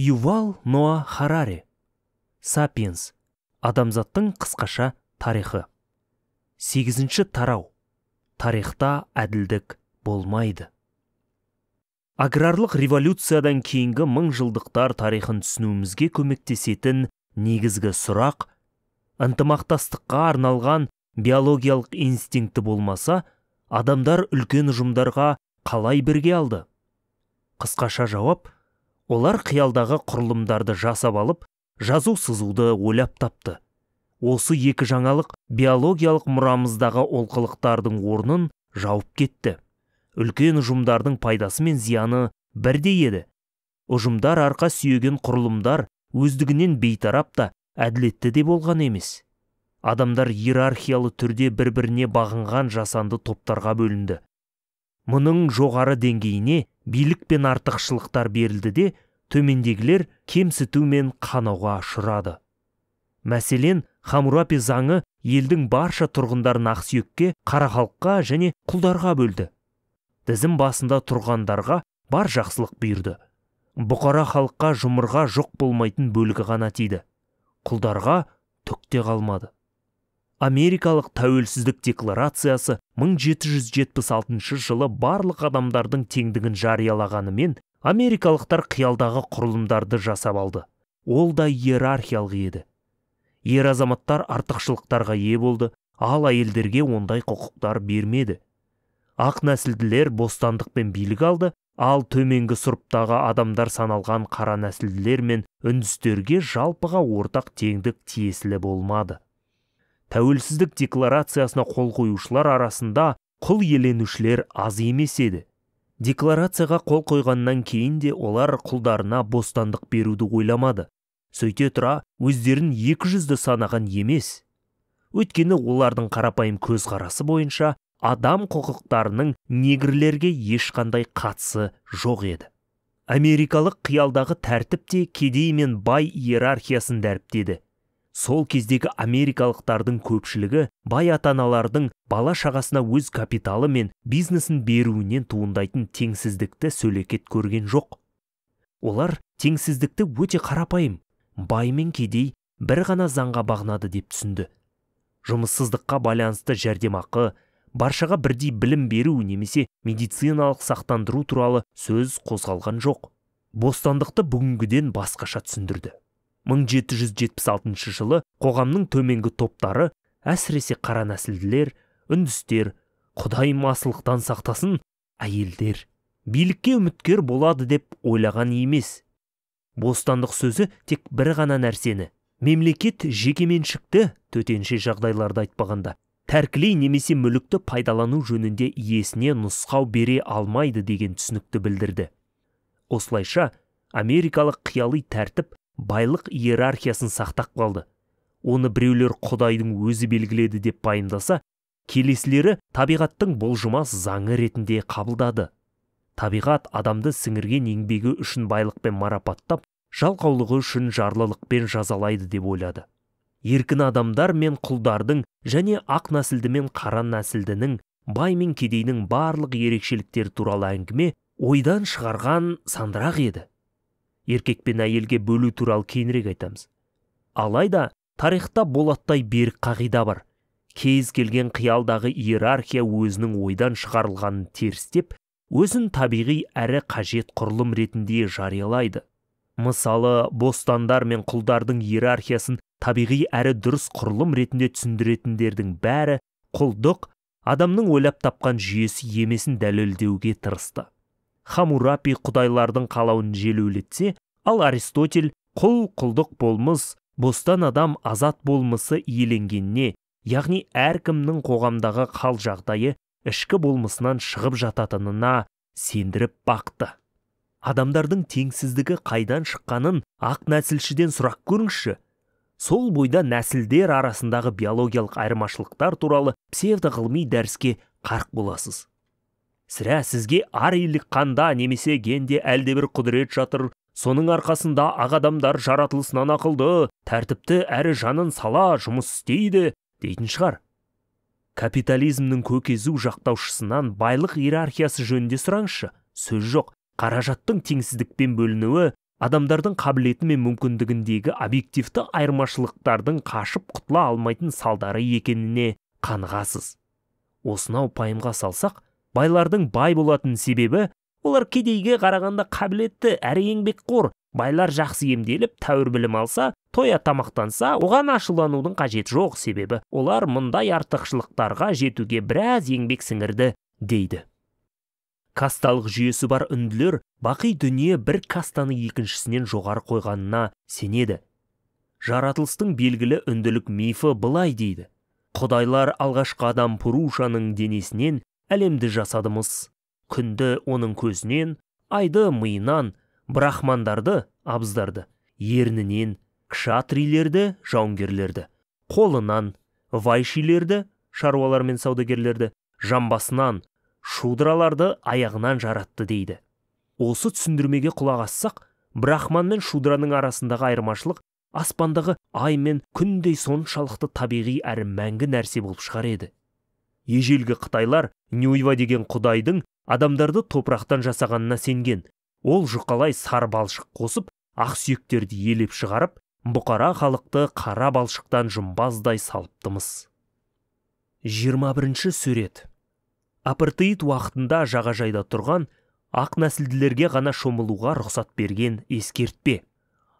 Ювал Ноа Харари. Сапиенс. Адамзаттың қысқаша тарихы. 8-ші тарау. Тарихта әділдік болмайды. Аграрлық революциядан кейінгі мыңжылдықтар тарихын түсінуімізге көмектесетін негізгі сұрақ, ынтымақтастыққа арналған биологиялық инстинкті болмаса, адамдар үлкен ұжымдарға қалай бірге алды? Қысқаша жауап, олар қиялдағы құрылымдарды жасап алып, жазу-сызуды ойлап тапты. Осы екі жаңалық биологиялық мұрамыздағы олқылықтардың орнын жауып кетті. Үлкен ұжымдардың пайдасы мен зияны бірдей еді. Ұжымдар арқа сүйеген құрылымдар өздігінен бейтарап та, әділетті де болған емес. Адамдар иерархиялы түрде бір-біріне бағынған жасанды топтарға бөлінді. Мұның жоғары деңгейіне билік пен артықшылықтар берілді де, төмендегілер кемсіту мен қанауға ұшырады. Мәселен, Хаммурапи заңы елдің барша тұрғындарын ақсүйекке, қара халыққа және құлдарға бөлді. Тізім басында тұрғандарға бар жақсылық бұйырды. Бұқара халыққа жұмырға жоқ болмайтын бөлігі ғана тиді. Құлдарға түк те қалмады. Америкалық тәуелсіздік декларациясы 1776 жылы барлық адамдардың теңдігін жариялағанымен, америкалықтар қиялдағы құрылымдарды жасап алды. Ол да иерархиялық еді. Ер азаматтар артықшылықтарға ие болды, ал әйелдерге ондай құқықтар бермеді. Ақ нәсілділер бостандық пен билік алды, ал төменгі сұрыптағы адамдар саналған қара нәсілділер мен үндістерге жалпыға ортақ теңдік тиесілі болмады. Тәуелсіздік декларациясына қол қоюшылар арасында құл иеленушілер аз емес еді. Декларацияға қол қойғаннан кейін де олар құлдарына бостандық беруді ойламады. Сөйте тұра өздерін екі жүзді санаған емес. Өйткені олардың қарапайым көзқарасы бойынша адам құқықтарының негрлерге ешқандай қатысы жоқ еді. Америкалық қиялдағы тәртіп те кедей мен бай иерархиясын дәріптеді. Сол кездегі америкалықтардың көпшілігі бай ата-аналардың бала шағасына өз капиталы мен бизнесін беруінен туындайтын теңсіздікті сөлекет көрген жоқ. Олар теңсіздікті өте қарапайым, бай мен кедей бір ғана заңға бағынады деп түсінді. Жұмыссыздыққа байланысты жәрдемақы, баршаға бірдей білім беру немесе медициналық сақтандыру туралы сөз қозғалған жоқ. Бостандықты бүгінгіден басқаша түсіндірді. 1776 жылы қоғамның төменгі топтары, әсіресе қара нәсілділер, үндістер, Құдай масылықтан сақтасын, әйелдер билікке үміткер болады деп ойлаған емес. Бостандық сөзі тек бір ғана нәрсені, мемлекет жекеменшікті, төтенше жағдайларды айтпағанда, тәркілей немесе мүлікті пайдалану жөнінде иесіне нұсқау бере алмайды деген түсінікті білдірді. Осылайша, америкалық қияли тәртіп байлық иерархиясын сақтап қалды. Оны біреулер Құдайдың өзі белгіледі деп пайымдаса, келесілері табиғаттың болжымас заңы ретінде қабылдады. Табиғат адамды сіңірген еңбегі үшін байлықпен марапаттап, жалқаулығы үшін жарлылықпен жазалайды деп ойлады. Еркін адамдар мен құлдардың және ақ нәсілді мен қара нәсілдінің, бай мен кедейдің барлық ерекшеліктері туралы әңгіме ойдан шығарған сандырақ еді. Еркек пен әйелге бөлу туралы кейінірек айтамыз. Алайда тарихта болаттай берік қағида бар. Кез келген қиялдағы иерархия өзінің ойдан шығарылғанын терістеп, өзін табиғи әрі қажет құрылым ретінде жариялайды. Мысалы, бостандар мен құлдардың иерархиясын табиғи әрі дұрыс құрылым ретінде түсіндіретіндердің бәрі құлдық адамның ойлап тапқан жүйесі емесін дәлелдеуге тырысты. Хаммурапи құдайлардың қалауын желеулетсе, ал Аристотель құл құлдық болмыс, бостан адам азат болмысы иеленгеніне, яғни әркімнің қоғамдағы хал жағдайы ішкі болмысынан шығып жататынына сендіріп бақты. Адамдардың теңсіздігі қайдан шыққанын ақ нәсілшіден сұрақ көріңізші. Сол бойда нәсілдер арасындағы биологиялық айырмашылықтар туралы псевдоғылыми дәріске қарқ боласыз. Сірә, сізге арийлік қанда немесе генде әлдебір құдірет жатыр, соның арқасында ақ адамдар жаратылысынан ақылды, тәртіпті әрі жанын сала жұмыс істейді дейтін шығар. Капитализмнің көкезу жақтаушысынан байлық иерархиясы жөнінде сұраңызшы. Сөз жоқ, қаражаттың теңсіздікпен бөлінуі Адамдардың қабілеті мен мүмкіндігіндегі объективті айырмашылықтардың қашып құтыла алмайтын салдары екеніне қанығасыз. Осынау пайымға салсақ, байлардың бай болатын себебі олар кедейге қарағанда қабілетті әрі еңбекқор. Байлар жақсы емделіп, тәуір білім алса, тоя тамақтанса, оған ашуланудың қажеті жоқ, себебі олар мұндай артықшылықтарға жетуге біраз еңбек сіңірді дейді. Касталық жүйесі бар үнділер бақи дүние бір кастаны екіншісінен жоғары қойғанына сенеді. Жаратылыстың белгілі үнділік мифі былай дейді. Құдайлар алғашқы адам Пурушаның денесінен әлемді жасадымыз. Күнді оның көзінен, айды миынан, брахмандарды, абыздарды, ернінен, кшатрилерді, жауынгерлерді, қолынан, вайшилерді, шаруалар мен саудагерлерді, жамбасынан, шудраларды аяғынан жаратты дейді. Осы түсіндірмеге құлақ ассақ, брахман мен шудраның арасындағы айырмашылық аспандағы ай мен күндей соншалықты табиғи әрі мәңгі нәрсе болып шығар еді. Ежелгі қытайлар Нюйва деген құдайдың адамдарды топырақтан жасағанына сенген. Ол жұқалай сары балшық қосып, ақ сүйектерді елеп шығарып, бұқара халықты қара балшықтан жұмбаздай салыптымыз. 21-ші сурет. Апартеид уақытында жағажайда тұрған ақ нәсілділерге ғана шомылуға рұқсат берген ескертпе.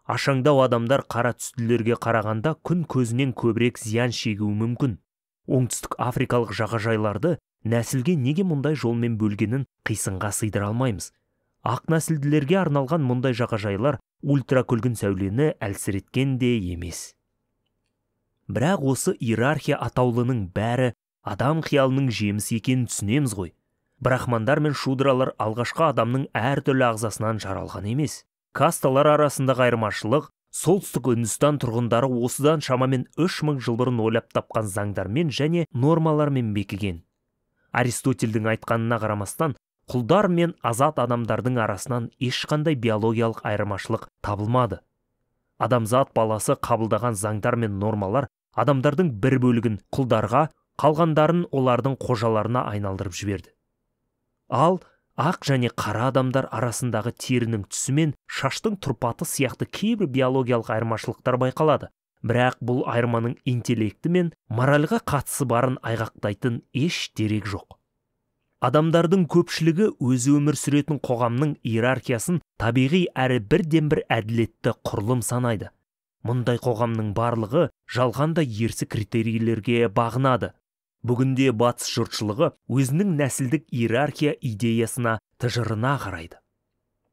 Ашаңдау адамдар қара түстілерге қарағанда күн көзінен көбірек зиян шегуі мүмкін. Оңтүстік африкалық жағажайларды нәсілге неге мұндай жолмен бөлгенін қисынға сыйдыра алмаймыз. Ақ нәсілділерге арналған мұндай жағажайлар ультракүлгін сәулені әлсіреткен де емес. Бірақ осы иерархия атаулының бәрі адам қиялының жемісі екенін түсінеміз ғой. Брахмандар мен шудралар алғашқы адамның әртүрлі ағзасынан жаралған емес. Касталар арасындағы айырмашылық солтүстік Үндістан тұрғындары осыдан шамамен 3000 жыл бұрын ойлап тапқан заңдармен және нормалармен бекіген. Аристотельдің айтқанына қарамастан, құлдар мен азат адамдардың арасынан ешқандай биологиялық айырмашылық табылмады. Адамзат баласы қабылдаған заңдар мен нормалар адамдардың бір бөлігін құлдарға, қалғандарын олардың қожаларына айналдырып жіберді. Ал ақ және қара адамдар арасындағы терінің түсі мен шаштың тұрпаты сияқты кейбір биологиялық айырмашылықтар байқалады. Бірақ бұл айырманың интеллекті мен моральға қатысы барын айғақтайтын еш дерек жоқ. Адамдардың көпшілігі өзі өмір сүретін қоғамның иерархиясын табиғи әрі бірден-бір әділетті құрылым санайды. Мұндай қоғамның барлығы жалғанда ерсі критерийлерге бағынады. Бүгінде батыс жұртшылығы өзінің нәсілдік иерархия идеясына тыжырына қарайды.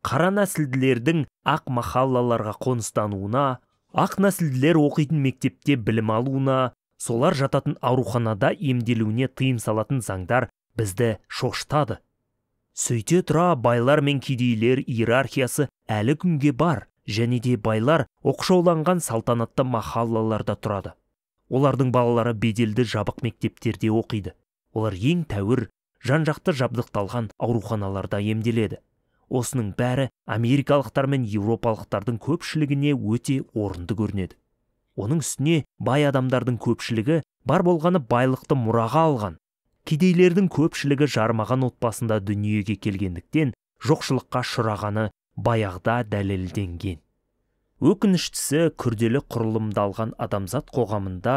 Қара нәсілділердің ақ махаллаларға қоныстануына, ақ нәсілділер оқитын мектепте білім алуына, солар жататын ауруханада емделуіне тыйым салатын заңдар бізді шошытады. Сөйте тұра байлар мен кедейлер иерархиясы әлі күнге бар, және де байлар оқшауланған салтанатты махаллаларда тұрады. Олардың балалары беделді жабық мектептерде оқиды. Олар ең тәуір, жан-жақты жабдықталған ауруханаларда емделеді. Осының бәрі америкалықтар мен еуропалықтардың көпшілігіне өте орынды көрінеді. Оның үстіне бай адамдардың көпшілігі бар болғаны байлықты мұраға алған. Кедейлердің көпшілігі жарымаған отбасында дүниеге келгендіктен жоқшылыққа ұшырағаны баяғыда дәлелденген. Өкініштісі, күрделі құрылымдалған адамзат қоғамында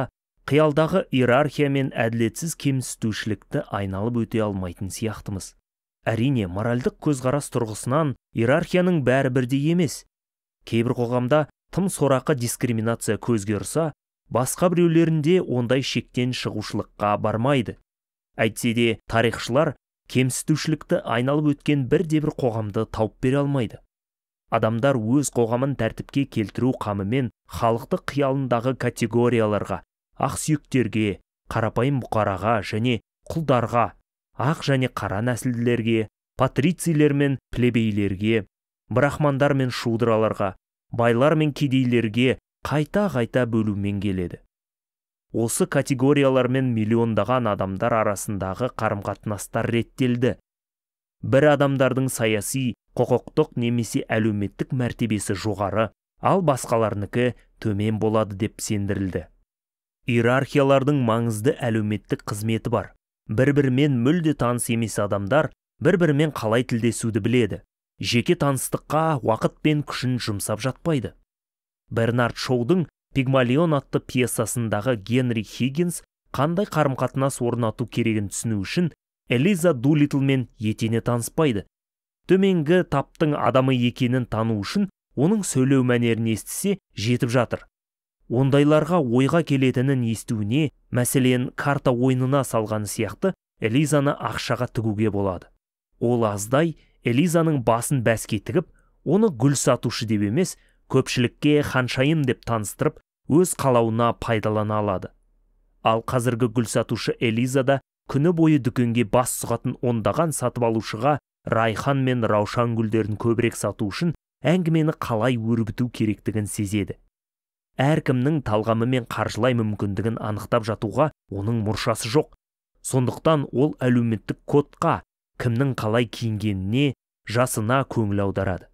қиялдағы иерархия мен әділетсіз кемсітушілікті айналып өте алмайтын сияқтымыз. Әрине, моральдық көзқарас тұрғысынан иерархияның бәрі бірдей емес. Кейбір қоғамда тым сорақы дискриминация көзге ұрса, басқа біреулерінде ондай шектен шығушылыққа бармайды. Әйтсе де, тарихшылар кемсітушілікті айналып өткен бірде-бір қоғамды тауып бере алмайды. Адамдар өз қоғамын тәртіпке келтіру қамымен халықты қиялындағы категорияларға, ақсүйектерге, қарапайым бұқараға және құлдарға, ақ және қара нәсілділерге, патрицийлер мен плебейлерге, брахмандар мен шудраларға, байлар мен кедейлерге қайта-қайта бөлумен келеді. Осы категориялармен миллиондаған адамдар арасындағы қарым-қатынастар реттелді. Бір адамдардың саяси, құқықтық немесе әлеуметтік мәртебесі жоғары, ал басқаларынікі төмен болады деп сендірілді. Иерархиялардың маңызды әлеуметтік қызметі бар. Бір-бірімен мүлде таныс емес адамдар бір-бірімен қалай тілдесуді біледі. Жеке таныстыққа уақыт пен күшін жұмсап жатпайды. Бернард Шоудың «Пигмалион» атты пьесасындағы Генри Хиггинс қандай қарым-қатынас орнату керегін түсіну үшін Элиза Дулитлмен етене таныспайды. Төменгі таптың адамы екенін тану үшін оның сөйлеу мәнерін естісе жетіп жатыр. Ондайларға ойға келетінін естуіне, мәселен, карта ойынына салғаны сияқты, Элизаны ақшаға тігуге болады. Ол аздай Элизаның басын бәске тігіп, оны гүл сатушы деп емес, көпшілікке ханшайым деп таныстырып, өз қалауына пайдалана алады. Ал қазіргі гүл сатушы Элиза да күні бойы дүкенге бас сұғатын ондаған сатып алушыға райхан мен раушан гүлдерін көбірек сату үшін әңгімені қалай өрбіту керектігін сезеді. Әркімнің талғамы мен қаржылай мүмкіндігін анықтап жатуға оның мұршасы жоқ. Сондықтан ол әлеуметтік кодқа, кімнің қалай киінгеніне, жасына көңіл аударады.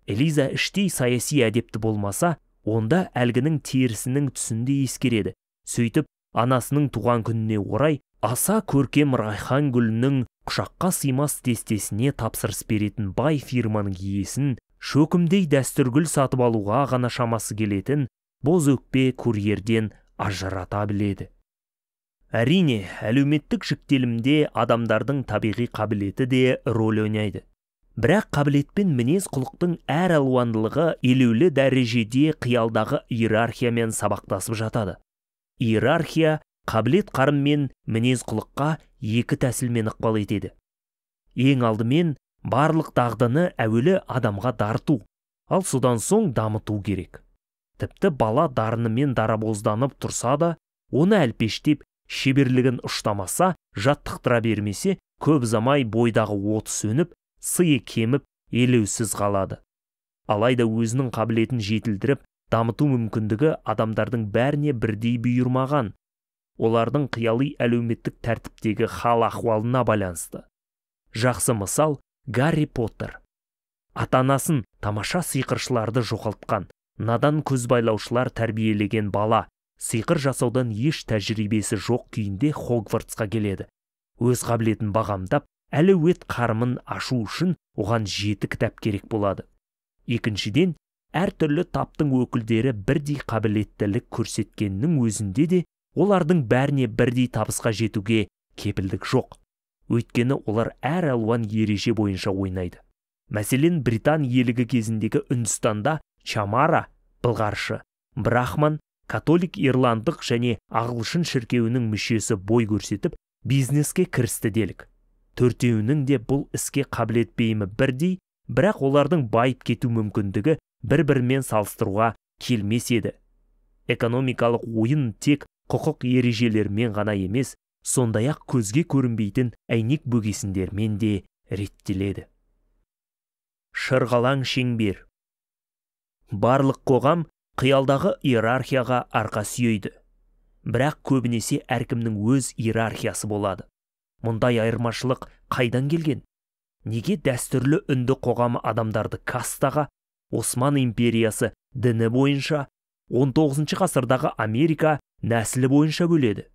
Элиза іштей саяси әдепті болмаса, онда әлгінің терісінің түсін де ескереді. Сөйтіп, анасының туған күніне орай аса көркем райхан гүлінің құшаққа сыймас дестесіне тапсырыс беретін бай фирманың иесін шөкімдей дәстүргүл сатып алуға ғана шамасы келетін боз өкпе курьерден ажырата біледі. Әрине, әлеуметтік жіктелімде адамдардың табиғи қабілеті де рөл ойнайды. Бірақ қабілет пен мінез құлықтың әр алуандылығы елеулі дәрежеде қиялдағы иерархиямен сабақтасып жатады. Иерархия қабілет қарым мен мінез құлыққа екі тәсілмен ықпал етеді. Ең алдымен барлық дағдыны әуелі адамға дарту, ал содан соң дамыту керек. Тіпті бала дарынымен дарабозданып тұрса да, оны әлпештеп, шеберлігін ұштамаса, жаттықтыра бермесе, көп ұзамай бойдағы оты сөніп, сыйы кеміп, елеусіз қалады. Алайда өзінің қабілетін жетілдіріп, дамыту мүмкіндігі адамдардың бәріне бірдей бұйырмаған. Олардың қияли әлеуметтік тәртіптегі хал-ахуалына байланысты. Жақсы мысал Гарри Поттер. Ата-анасын тамаша сиқыршыларды жоғалтқан, надан көзбайлаушылар тәрбиелеген бала сиқыр жасаудан еш тәжірибесі жоқ күйінде Хогвартсқа келеді. Өз қабілетін бағамдап, әлеует қарымын ашу үшін оған 7 кітап керек болады. Екіншіден, әртүрлі таптың өкілдері бірдей қабілеттілік көрсеткеннің өзінде де олардың бәріне бірдей табысқа жетуге кепілдік жоқ. Өйткені олар әр алуан ереже бойынша ойнайды. Мәселен, Британ иелігі кезіндегі Үндістанда Чамара, былғаршы, Брахман, католик ирландық және ағылшын шіркеуінің мүшесі бой көрсетіп, бизнеске кірісті делік. Төртеуінің де бұл іске қабілет бейімі бірдей, бірақ олардың байып кету мүмкіндігі бір-бірімен салыстыруға келмес еді. Экономикалық ойын тек құқық ережелерімен ғана емес, сондай-ақ көзге көрінбейтін әйнек бөгесіндермен де реттеледі. Шырғалаң шеңбер. Барлық қоғам қиялдағы иерархияға арқа сүйейді. Бірақ көбінесе әркімнің өз иерархиясы болады. Мұндай айырмашылық қайдан келген? Неге дәстүрлі үнді қоғамы адамдарды кастаға, Осман империясы діні бойынша, 19 ғасырдағы Америка нәсілі бойынша бөледі?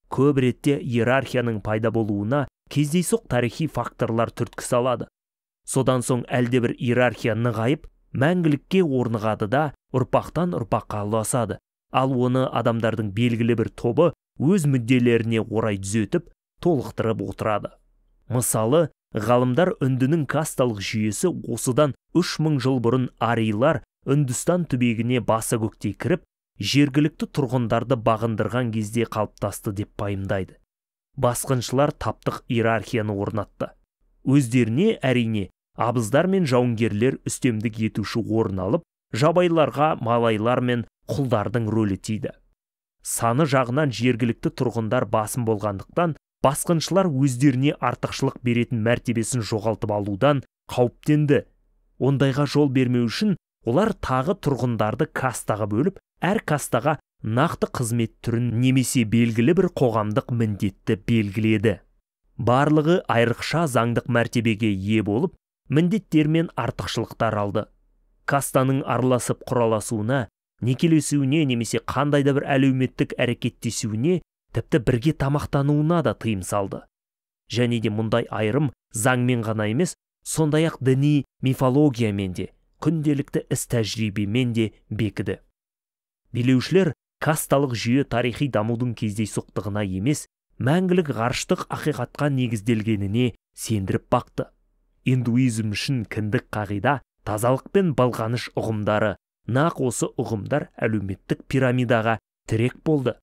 Көп ретте иерархияның пайда болуына кездейсоқ тарихи факторлар түрткі салады. Содан соң әлдебір иерархия нығайып, мәңгілікке орнығады да ұрпақтан ұрпаққа ұласады. Ал оны адамдардың белгілі бір тобы өз мүдделеріне орай түзетіп, толықтырып отырады. Мысалы, ғалымдар үндінің касталық жүйесі осыдан 3000 жыл бұрын арийлар Үндістан түбегіне баса көктей кіріп, жергілікті тұрғындарды бағындырған кезде қалыптасты деп пайымдайды. Басқыншылар таптық иерархияны орнатты. Өздеріне әрине абыздар мен жауынгерлер үстемдік етуші орын алып, жабайыларға малайлар мен құлдардың рөлі тиді. Саны жағынан жергілікті тұрғындар басым болғандықтан, басқыншылар өздеріне артықшылық беретін мәртебесін жоғалтып алудан қауіптенді. Ондайға жол бермеу үшін олар тағы тұрғындарды кастаға бөліп, әр кастаға нақты қызмет түрін немесе белгілі бір қоғамдық міндетті белгіледі. Барлығы айрықша заңдық мәртебеге ие болып, міндеттер мен артықшылықтар алды. Кастаның араласып құраласуына, некелесуіне немесе қандай да бір әлеуметтік әрекеттесуіне, тіпті бірге тамақтануына да тыйым салды. Және де мұндай айырым заңмен ғана емес, Сондай-ақ діни мифологиямен де, күнделікті іс тәжірибемен де бекіді. Билеушілер касталық жүйе тарихи дамудың кездейсоқтығына емес, мәңгілік ғарыштық ақиқатқа негізделгеніне сендіріп бақты. Индуизм үшін кіндік қағида тазалық пен былғаныш ұғымдары, нақ осы ұғымдар әлеуметтік пирамидаға тірек болды.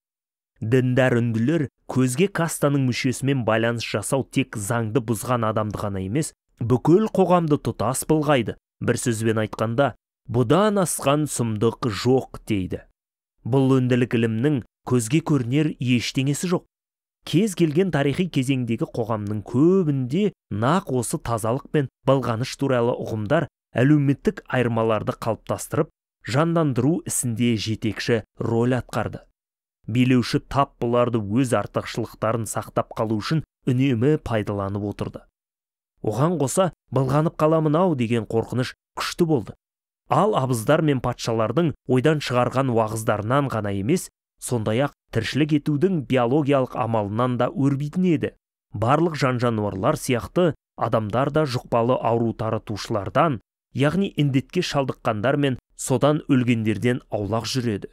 Діндар үнділер көзге кастаның мүшесімен байланыс жасау тек заңды бұзған адамды ғана емес, бүкіл қоғамды тұтас былғайды. Бір сөзбен айтқанда, бұдан асқан сұмдық жоқ дейді. Бұл үнділік ілімнің көзге көрінер ештеңесі жоқ. Кез келген тарихи кезеңдегі қоғамның көбінде нақ осы тазалық пен былғаныш туралы ұғымдар әлеуметтік айырмаларды қалыптастырып, жандандыру ісінде жетекші роль атқарды. Билеуші тап бұларды өз артықшылықтарын сақтап қалу үшін үнемі пайдаланып отырды. Оған қоса, былғанып қаламын ау деген қорқыныш күшті болды. Ал абыздар мен патшалардың ойдан шығарған уағыздарынан ғана емес, сондай-ақ тіршілік етудің биологиялық амалынан да өрбитін еді. Барлық жан-жануарлар сияқты адамдар да жұқпалы ауру таратушылардан, яғни індетке шалдыққандар мен содан өлгендерден аулақ жүреді.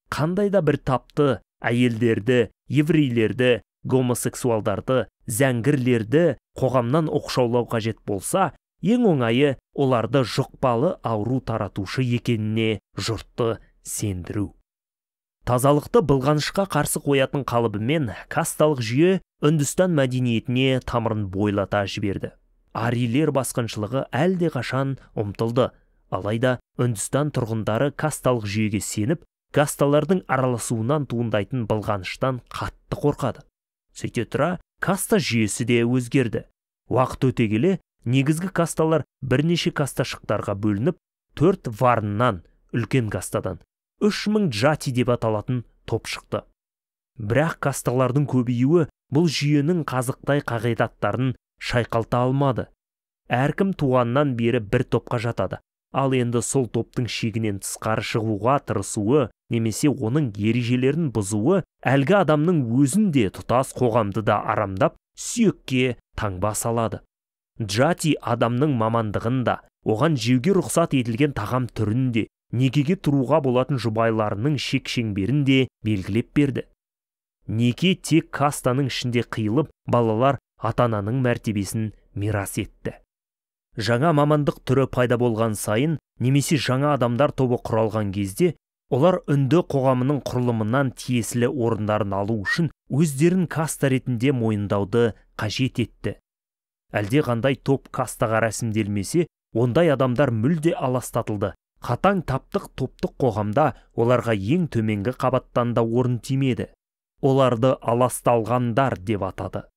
Қандай да бір тапты әйелдерді, еврейлерді, гомосексуалдарды, зәңгірлерді қоғамнан оқшаулау қажет болса, ең оңайы оларды жұқпалы ауру таратушы екеніне жұртты сендіру. Тазалықты былғанышқа қарсы қоятын қалыбымен касталық жүйе Үндістан мәдениетіне тамырын бойлата жіберді. Арилер басқыншылығы әлдеқашан ұмтылды. Алайда Үндістан тұрғындары касталық жүйеге сеніп, касталардың араласуынан туындайтын былғаныштан қатты қорқады. Сөйте тұра, каста жүйесі де өзгерді. Уақыт өте келе, негізгі касталар бірнеше касташықтарға бөлініп, 4 варннан, үлкен кастадан, 3000 джати деп аталатын топ шықты. Бірақ касталардың көбеюі бұл жүйенің қазықтай қағидаттарын шайқалта алмады. Әркім туғаннан бері бір топқа жатады. Ал енді сол топтың шегінен тысқары шығуға тырысуы немесе оның ережелерін бұзуы әлгі адамның өзін де тұтас қоғамды да арамдап, сүйекке таңба салады. Джати адамның мамандығын да, оған жеуге рұқсат етілген тағам түрін де, некеге тұруға болатын жұбайларының шек-шеңберін де белгілеп берді. Неке тек кастаның ішінде қиылып, балалар ата-ананың мәртебесін мирас етті. Жаңа мамандық түрі пайда болған сайын, немесе жаңа адамдар тобы құралған кезде, олар үнді қоғамының құрылымынан тиесілі орындарын алу үшін өздерін каста ретінде мойындауды қажет етті. Әлде қандай топ кастаға рәсімделмесе, ондай адамдар мүлде аластатылды. Қатаң таптық топтық қоғамда оларға ең төменгі қабаттан да орын тимеді. Оларды аласталғандар деп атады.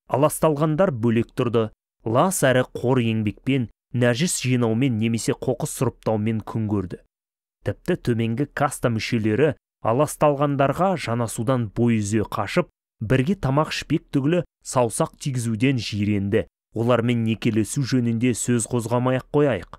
Аласталғандар бөлек тұрды. Лас әрі қор еңбекпен, нәжіс жинаумен немесе қоқыс сұрыптаумен күн көрді. Тіпті төменгі каста мүшелері аласталғандарға жанасудан бой үзе қашып, бірге тамақ ішпек түгілі саусақ тигізуден жиренді. Олармен некелесу жөнінде сөз қозғамай-ақ қояйық.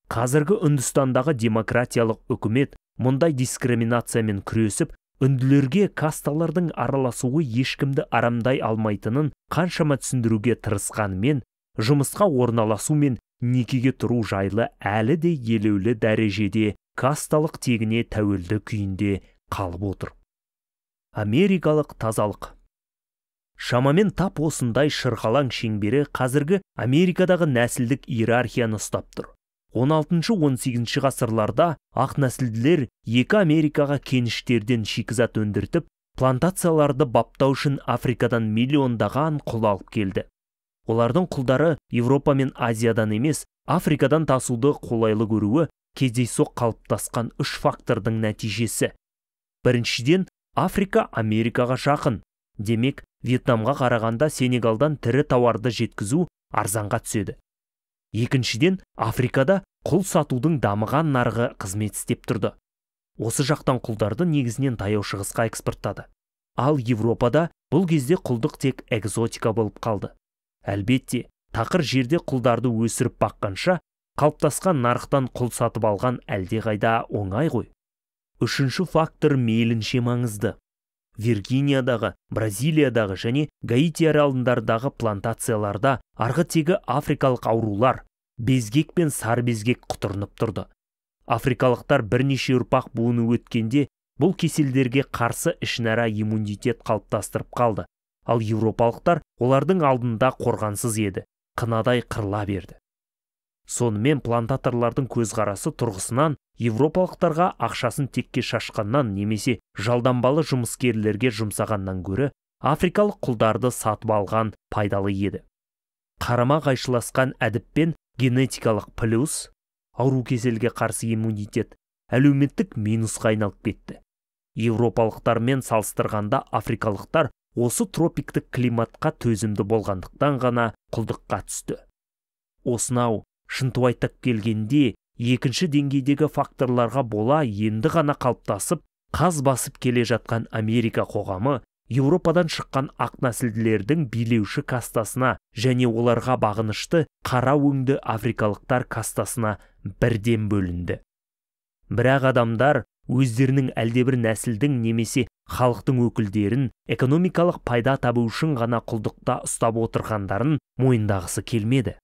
Қазіргі Үндістандағы демократиялық үкімет мұндай дискриминациямен күресіп, үнділерге касталардың араласуы ешкімді арамдай алмайтынын қаншама түсіндіруге тырысқанымен, жұмысқа орналасу мен некеге тұру жайлы әлі де елеулі дәрежеде касталық тегіне тәуелді күйінде қалып отыр. Америкалық тазалық. Шамамен тап осындай шырғалаң шеңбері қазіргі Америкадағы нәсілдік иерархияны ұстап тұр. 16-18 ғасырларда ақ нәсілділер екі Америкаға кеніштерден шикізат өндіртіп, плантацияларды баптау үшін Африкадан миллиондаған құл алып келді. Олардың құлдары Европа мен Азиядан емес, Африкадан тасуды қолайлы көруі кездейсоқ қалыптасқан үш фактордың нәтижесі. Біріншіден, Африка Америкаға жақын. Демек, Вьетнамға қарағанда Сенегалдан тірі тауарды жеткізу арзанға түседі. Екіншіден, Африкада құл сатудың дамыған нарығы қызмет істеп тұрды. Осы жақтан құлдарды негізінен Таяу Шығысқа экспорттады. Ал Европада бұл кезде құлдық тек экзотика болып қалды. Әлбетте, тақыр жерде құлдарды өсіріп баққанша, қалыптасқан нарықтан құл сатып алған әлдеқайда оңай ғой. Үшінші фактор мейлінше маңызды. Виргиниядағы, Бразилиядағы және Гаити аралындардағы плантацияларда арғы тегі африкалық аурулар, безгек пен сары безгек құтырынып тұрды. Африкалықтар бірнеше ұрпақ буыны өткенде бұл кеселдерге қарсы ішінара иммунитет қалыптастырып қалды. Ал еуропалықтар олардың алдында қорғансыз еді, қынадай қырыла берді. Сонымен плантаторлардың көзқарасы тұрғысынан еуропалықтарға ақшасын текке шашқаннан немесе жалданбалы жұмыскерлерге жұмсағаннан гөрі африкалық құлдарды сатып алған пайдалы еді. Қарама қайшыласқан әдіппен генетикалық плюс, ауру кеселге қарсы иммунитет, әлеуметтік минусқа айналып кетті. Еуропалықтармен салыстырғанда африкалықтар осы тропиктік климатқа төзімді болғандықтан ғана құлдыққа түсті. Осынау шынтуайтып келгенде екінші деңгейдегі факторларға бола енді ғана қалыптасып, қаз басып келе жатқан Америка қоғамы Еуропадан шыққан ақ нәсілділердің билеуші кастасына және оларға бағынышты қара өңді африкалықтар кастасына бірден бөлінді. Бірақ адамдар өздерінің әлдебір нәсілдің немесе халықтың өкілдерін экономикалық пайда табу үшін ғана құлдықта ұстап отырғандарын мойындағысы келмеді.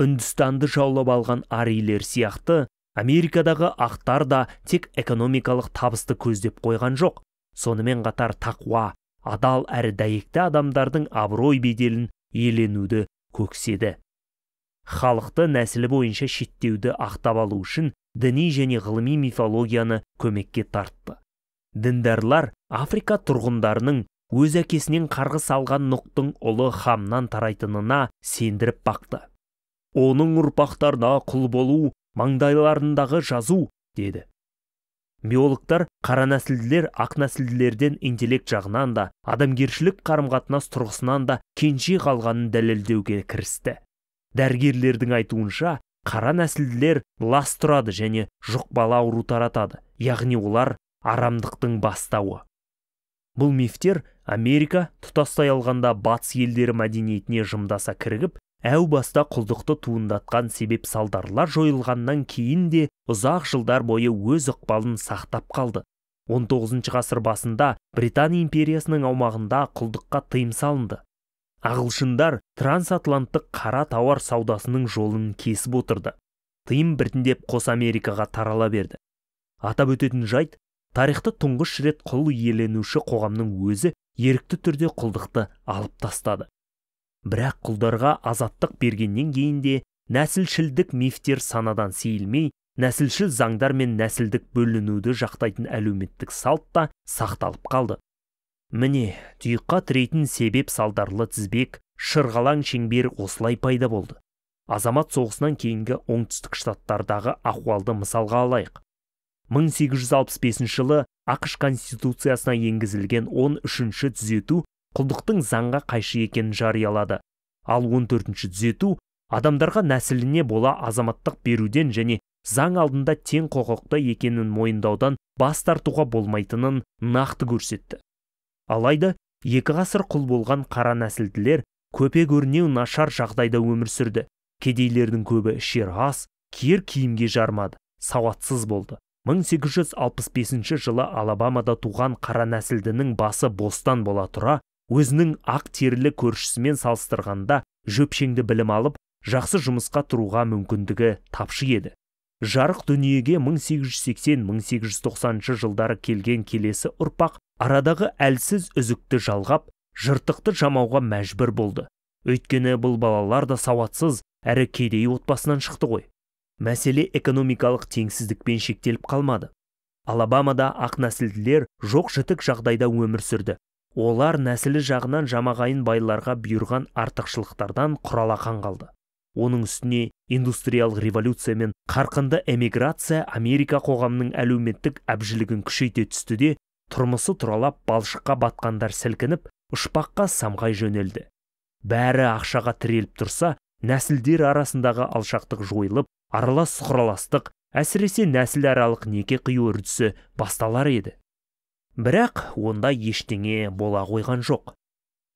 Үндістанды жаулап алған арийлер сияқты Америкадағы ақтар да тек экономикалық табысты көздеп қойған жоқ. Сонымен қатар тақуа, адал әрі дәйекті адамдардың абырой беделін иеленуді көкседі. Халықты нәсілі бойынша шеттеуді ақтап алу үшін діни және ғылыми мифологияны көмекке тартты. Діндарлар Африка тұрғындарының өз әкесінен қарғыс алған Нұқтың ұлы Хамнан тарайтынына сендіріп бақты. Оның ұрпақтарына құл болу маңдайларындағы жазу, деді. Биологтар қара нәсілділер ақ нәсілділерден интеллект жағынан да, адамгершілік қарым-қатынас тұрғысынан да кенже қалғанын дәлелдеуге кірісті. Дәрігерлердің айтуынша, қара нәсілділер лас тұрады және жұқпалы ауру таратады, яғни олар арамдықтың бастауы. Бұл мифтер Америка тұтастай алғанда батыс елдері мәдениетіне жымдаса кірігіп, әу баста құлдықты туындатқан себеп салдарлар жойылғаннан кейін де ұзақ жылдар бойы өз ықпалын сақтап қалды. 19 ғасыр басында Британ империясының аумағында құлдыққа тыйым салынды. Ағылшындар трансатланттық қара тауар саудасының жолын кесіп отырды. Тыйым біртіндеп қос Америкаға тарала берді. Атап өтетін жайт, тарихта тұңғыш рет құл иеленуші қоғамның өзі ерікті түрде құлдықты алып тастады. Бірақ құлдарға азаттық бергеннен кейін де нәсілшілдік мифтер санадан сейілмей, нәсілшіл заңдар мен нәсілдік бөлінуді жақтайтын әлеуметтік салт та сақталып қалды. Міне, тұйыққа тірейтін себеп салдарлы тізбек, шырғалаң шеңбер осылай пайда болды. Азамат соғысынан кейінгі оңтүстік штаттардағы ахуалды мысалға алайық. 1865 жылы ақш Конституциясына енгізілген 13-ші түзету құлдықтың заңға қайшы екенін жариялады. Ал 14-ші түзету адамдарға нәсіліне бола азаматтық беруден және заң алдында тең құқықты екенін мойындаудан бас тартуға болмайтынын нақты көрсетті. Алайда екі ғасыр құл болған қара нәсілділер көпе көрінеу нашар жағдайда өмір сүрді. Кедейлердің көбі ішер ас, киер киімге жармады, сауатсыз болды. 1865 жылы Алабамада туған қара нәсілдінің басы бостан бола тұра, өзінің ақ терілі көршісімен салыстырғанда жөпшеңді білім алып, жақсы жұмысқа тұруға мүмкіндігі тапшы еді. Жарық дүниеге 1880-1890 жылдары келген келесі ұрпақ арадағы әлсіз үзікті жалғап, жыртықты жамауға мәжбүр болды. Өйткені бұл балалар да сауатсыз, әрі кедей отбасынан шықты ғой. Мәселе экономикалық теңсіздікпен шектеліп қалмады. Алабамада ақ нәсілділер жоқ жітік жағдайда өмір сүрді. Олар нәсілі жағынан жамағайын байларға бұйырған артықшылықтардан құралақан қалды. Оның үстіне индустриялық революция мен қарқынды эмиграция Америка қоғамының әлеуметтік әбжілігін күшейте түсті де, тұрмысы тұралап балшыққа батқандар сілкініп, ұшпаққа самғай жөнелді. Бәрі ақшаға тіреліп тұрса, нәсілдер арасындағы алшақтық жойылып, аралас құраластық, әсіресе нәсіларалық неке қию үрдісі басталар еді. Бірақ онда ештеңе бола қойған жоқ.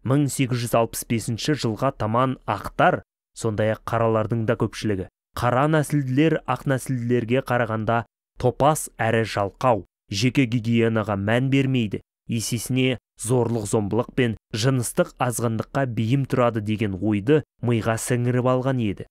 1865 жылға таман ақтар, сондай-ақ қаралардың да көпшілігі, қара нәсілділер ақ нәсілділерге қарағанда топас әрі жалқау, жеке гигиенаға мән бермейді, Есесіне зорлық-зомбылық пен жыныстық азғындыққа бейім тұрады деген ойды миға сіңіріп алған еді.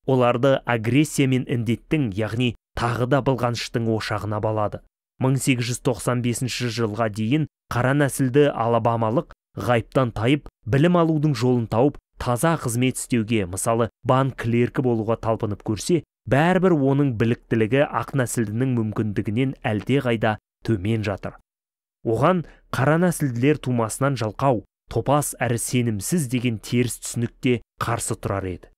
Оларды агрессия мен індеттің, яғни тағы да былғаныштың ошағына балады. 1895 жылға дейін қара нәсілді алабамалық ғайыптан тайып, білім алудың жолын тауып, таза қызмет істеуге, мысалы, банк клеркі болуға талпынып көрсе, бәрібір оның біліктілігі ақ нәсілдінің мүмкіндігінен әлдеқайда төмен жатыр. Оған қара нәсілділер тумасынан жалқау, топас әрі сенімсіз деген теріс түсінік те қарсы тұрар еді.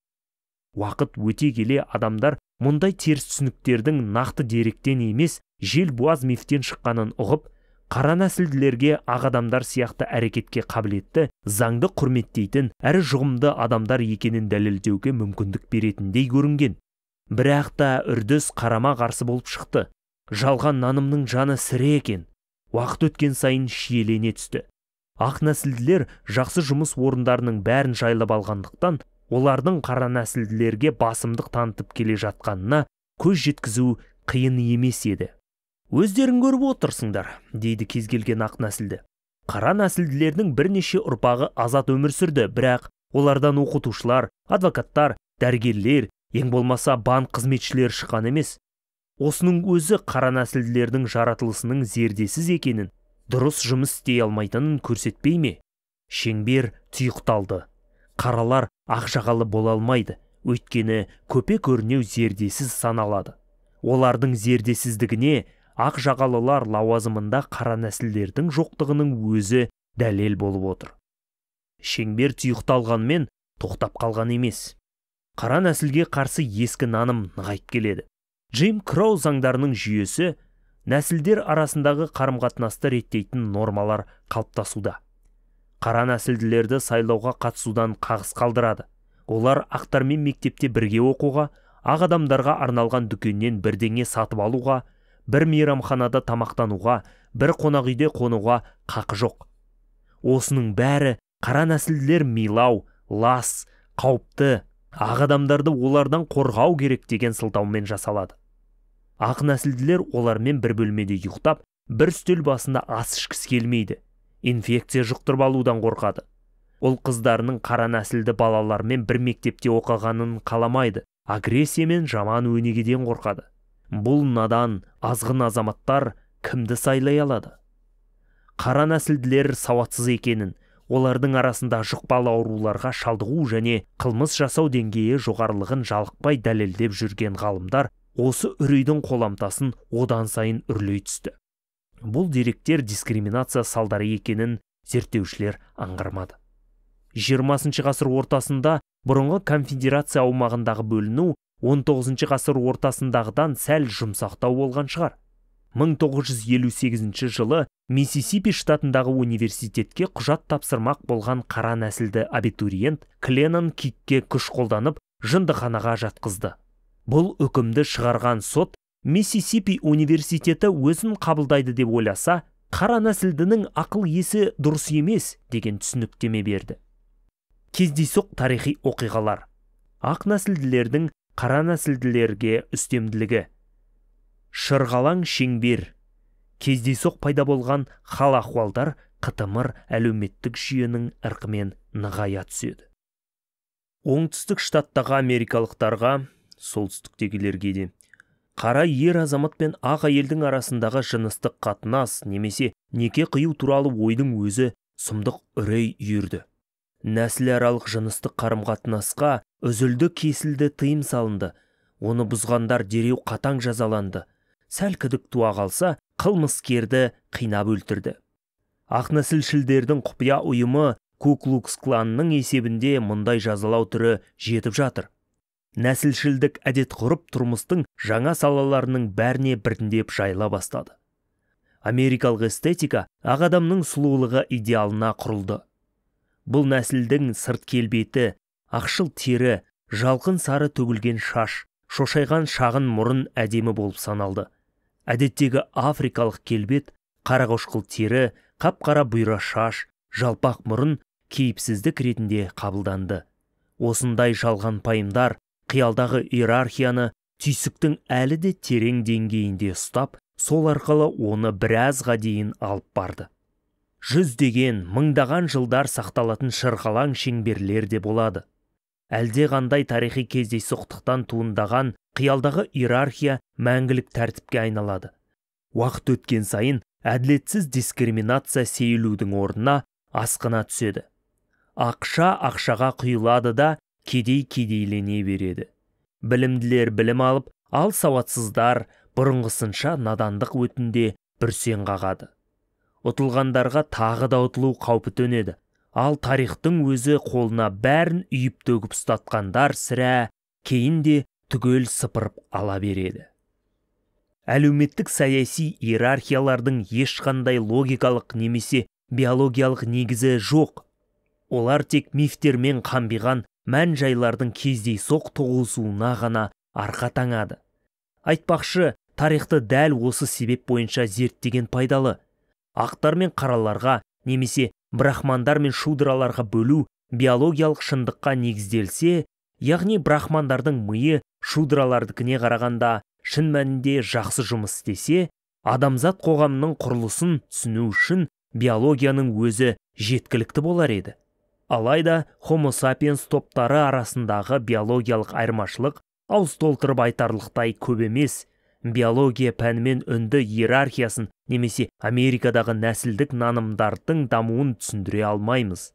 Уақыт өте келе адамдар мұндай теріс түсініктердің нақты деректен емес, желбуаз мифтен шыққанын ұғып, қара нәсілділерге ақ адамдар сияқты әрекетке қабілетті, заңды құрметтейтін әрі жұғымды адамдар екенін дәлелдеуге мүмкіндік беретіндей көрінген. Бірақ та үрдіс қарама-қарсы болып шықты. Жалған нанымның жаны сірі екен. Уақыт өткен сайын шиелене түсті. Ақ нәсілділер жақсы жұмыс орындарының бәрін жайлап алғандықтан, олардың қара нәсілділерге басымдық танытып келе жатқанына көз жеткізу қиын емес еді. Өздерің көріп отырсыңдар, дейді кез келген ақ нәсілді. Қара нәсілділердің бірнеше ұрпағы азат өмір сүрді, бірақ олардан оқытушылар, адвокаттар, дәрігерлер, ең болмаса банк қызметшілері шыққан емес. Осының өзі қара нәсілділердің жаратылысының зердесіз екенін, дұрыс жұмыс істей алмайтынын көрсетпей ме? Шеңбер тұйықталды. Қаралар ақ жағалы бола алмайды, өйткені көпе-көрнеу зердесіз саналады. Олардың зердесіздігіне ақ жағалылар лауазымында қара нәсілдердің жоқтығының өзі дәлел болып отыр. Шеңбер тұйықталғанмен тоқтап қалған емес. Қара нәсілге қарсы ескі наным нығайып келеді. Джим Кроу заңдарының жүйесі нәсілдер арасындағы қарым-қатынасты реттейтін нормалар қалыптасуда. Қара нәсілділерді сайлауға қатысудан қағыс қалдырады. Олар ақтармен мектепте бірге оқуға, ақ адамдарға арналған дүкеннен бірдеңе сатып алуға, бір мейрамханада тамақтануға, бір қонақ үйде қонуға қақы жоқ. Осының бәрі қара нәсілділер милау, лас, қауіпті, ақ адамдарды олардан қорғау керек деген сылтаумен жасалады. Ақ нәсілділер олармен бір бөлмеде ұйықтап, бір үстел басында ас ішкісі келмейді. Инфекция жұқтырып алудан қорқады. Ол қыздарының қара нәсілді балалармен бір мектепте оқығанын қаламайды. Агрессия мен жаман өнегеден қорқады. Бұл надан, азғын азаматтар кімді сайлай алады? Қара нәсілділер сауатсыз екенін, олардың арасында жұқпалы ауруларға шалдығу және қылмыс жасау деңгейі жоғарылығын жалықпай дәлелдеп жүрген ғалымдар осы үрейдің қоламтасын одан сайын үрлей түсті. Бұл деректер дискриминация салдары екенін зерттеушілер аңғармады. 20 ғасыр ортасында бұрынғы конфедерация аумағындағы бөліну 19 ғасыр ортасындағыдан сәл жұмсақтау болған шығар. 1958 жылы Миссисипи штатындағы университетке құжат тапсырмақ болған қара нәсілді абитуриент Кленнон Кикке күш қолданып, жындыханаға жатқызды. Бұл үкімді шығарған сот Миссисипи университеті өзін қабылдайды деп ойласа, қара нәсілдінің ақыл есі дұрыс емес деген түсініктеме берді. Кездейсоқ тарихи оқиғалар. Ақ нәсілділердің қара нәсілділерге үстемділігі. Шырғалаң шеңбер. Кездейсоқ пайда болған хал-ахуалдар қытымыр әлеуметтік жүйенің ырқымен нығая түседі. Оңтүстік штаттағы америкалықтарға, солтүстіктегілерге де, қара ер азамат пен ақ әйелдің арасындағы жыныстық қатынас немесе неке қию туралы ойдың өзі сұмдық үрей үйірді. Нәсіларалық жыныстық қарым-қатынасқа үзілді-кесілді тыйым салынды. Оны бұзғандар дереу қатаң жазаланды. Сәл күдік туа қалса, қылмыскерді қинап өлтірді. Ақ нәсілшілдердің құпия ұйымы Ку-клукс кланның есебінде мұндай жазалау түрі жетіп жатыр. Нәсілшілдік әдет ғұрып тұрмыстың жаңа салаларының бәріне біртіндеп жайыла бастады. Америкалық эстетика ақ адамның сұлулығы идеалына құрылды. Бұл нәсілдің сырт келбеті, ақшыл тері, жалқын сары төгілген шаш, шошайған шағын мұрын әдемі болып саналды. Әдеттегі африкалық келбет, қарақошқыл тері, қап-қара бұйра шаш, жалпақ мұрын кейіпсіздік ретінде қабылданды. Осындай жалған пайымдар қиялдағы иерархияны түйсіктің әлі де терең деңгейінде ұстап, сол арқылы оны біразға дейін алып барды. Жүздеген, мыңдаған жылдар сақталатын шырғалаң шеңберлер де болады. Әлде қандай тарихи кездейсоқтықтан туындаған қиялдағы иерархия мәңгілік тәртіпке айналады. Уақыт өткен сайын әділетсіз дискриминация сейілудің орнына асқына түседі. Ақша ақшаға құйылады да кедей кедейлене береді. Білімділер білім алып, ал сауатсыздар бұрынғысынша надандық өтінде бүрсең қағады. Ұтылғандарға тағы да ұтылу қаупі төнеді. Ал тарихтың өзі қолына бәрін үйіп төгіп ұстатқандар сірә кейін де түгел сыпырып ала береді. Әлеуметтік саяси иерархиялардың ешқандай логикалық немесе биологиялық негізі жоқ. Олар тек мифтермен қамбиған мән-жайлардың кездейсоқ тоғысуына ғана арқа таңады. Айтпақшы, тарихты дәл осы себеп бойынша зерттеген пайдалы. Ақтар мен қараларға немесе брахмандар мен шудраларға бөлу биологиялық шындыққа негізделсе, яғни брахмандардың миы шудралардікіне қарағанда шын мәнінде жақсы жұмыс істесе, адамзат қоғамының құрылысын түсіну үшін биологияның өзі жеткілікті болар еді. Алайда Homo sapiens топтары арасындағы биологиялық айырмашылық ауыз толтырып айтарлықтай көп емес. Биология пәнімен үнді иерархиясын немесе Америкадағы нәсілдік нанымдардың дамуын түсіндіре алмаймыз.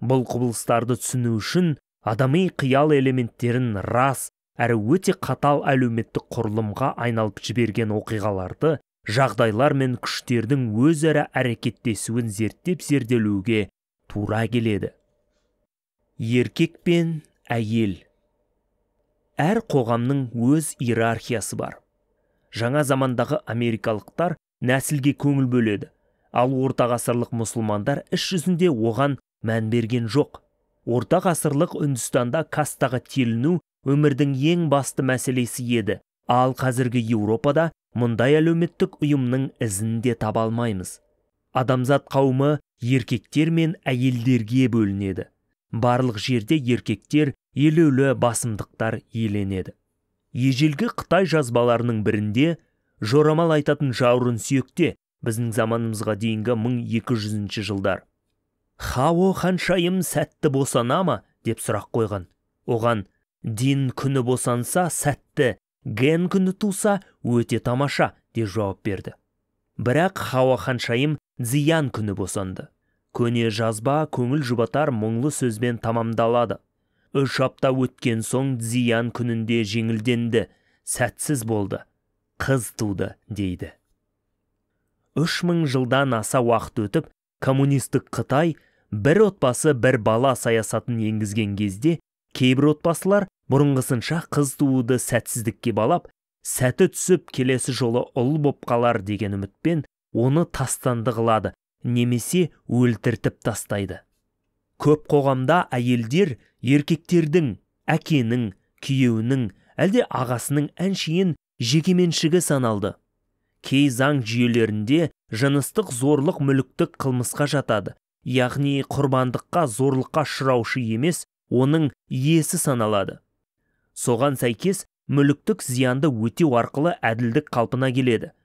Бұл құбылыстарды түсіну үшін адами қиял элементтерін рас әрі өте қатал әлеуметтік құрылымға айналып жіберген оқиғаларды, жағдайлар мен күштердің өзара әрекеттесуін зерттеп зерделеуге тура келеді. Еркек пен әйел. Әр қоғамның өз иерархиясы бар. Жаңа замандағы америкалықтар нәсілге көңіл бөледі, ал орта ғасырлық мұсылмандар іс жүзінде оған мән берген жоқ. Орта ғасырлық Үндістанда кастаға теліну өмірдің ең басты мәселесі еді, ал қазіргі Еуропада мұндай әлеуметтік ұйымның ізін де таба алмаймыз. Адамзат қауымы еркектер мен әйелдерге бөлінеді. Барлық жерде еркектер елеулі басымдықтар иеленеді. Ежелгі Қытай жазбаларының бірінде жорамал айтатын жаурын сүйекте біздің заманымызға дейінгі 1200 жылдар. Хао ханшайым сәтті босана ма деп сұрақ қойған. Оған Дин күні босанса сәтті, Ген күні туса өте тамаша деп жауап берді. Бірақ Хао ханшайым Зиян күні босанды. Көне жазба көңіл жұбатар мұңлы сөзбен тамамдалады. 3 апта өткен соң Зиян күнінде жеңілденді, сәтсіз болды, қыз туды дейді. 3000 жылдан аса уақыт өтіп, коммунистік Қытай бір отбасы бір бала саясатын енгізген кезде, кейбір отбасылар бұрынғысынша қыз тууды сәтсіздікке балап, сәті түсіп келесі жолы ұл боп қалар деген үмітпен оны тастанды қылады немесе өлтіртіп тастайды. Көп қоғамда әйелдер еркектердің, әкенің, күйеуінің, әлде ағасының әншейін жекеменшігі саналды. Кей заң жүйелерінде жыныстық зорлық мүліктік қылмысқа жатады, яғни құрбандыққа зорлыққа ұшыраушы емес, оның иесі саналады. Соған сәйкес мүліктік зиянды өтеу арқылы әділдік қалпына келеді.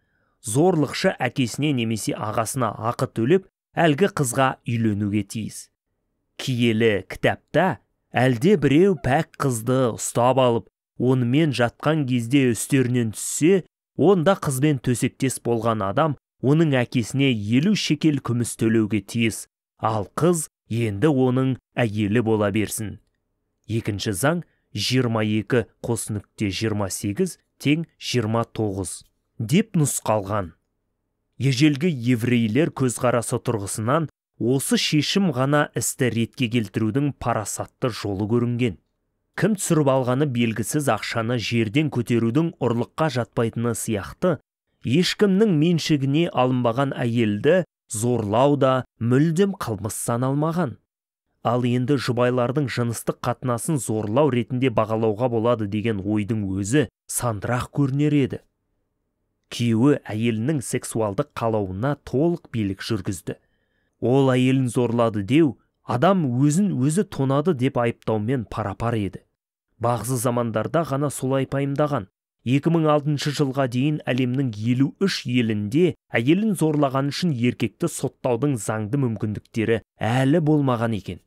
Зорлықшы әкесіне немесе ағасына ақы төлеп, әлгі қызға үйленуге тиіс. Киелі кітапта әлде біреу пәк қызды ұстап алып, онымен жатқан кезде үстерінен түссе, онда қызбен төсектес болған адам оның әкесіне 50 шекел күміс төлеуге тиіс, ал қыз енді оның әйелі бола берсін. Екінші заң 22.28 тең 29 деп нұсқалған. Ежелгі еврейлер көзқарасы тұрғысынан осы шешім ғана істі ретке келтірудің парасатты жолы көрінген. Кім түсіріп алғаны белгісіз ақшаны жерден көтерудің ұрлыққа жатпайтыны сияқты, ешкімнің меншігіне алынбаған әйелді зорлау да мүлдем қылмыс саналмаған. Ал енді жұбайлардың жыныстық қатынасын зорлау ретінде бағалауға болады деген ойдың өзі сандырақ көрінер еді. Күйеуі әйелінің сексуалдық қалауына толық билік жүргізді. Ол әйелін зорлады деу, адам өзін өзі тонады деп айыптаумен парапар еді. Бағзы замандарда ғана солай пайымдаған. 2006 жылға дейін әлемнің 53 елінде әйелін зорлаған үшін еркекті соттаудың заңды мүмкіндіктері әлі болмаған екен.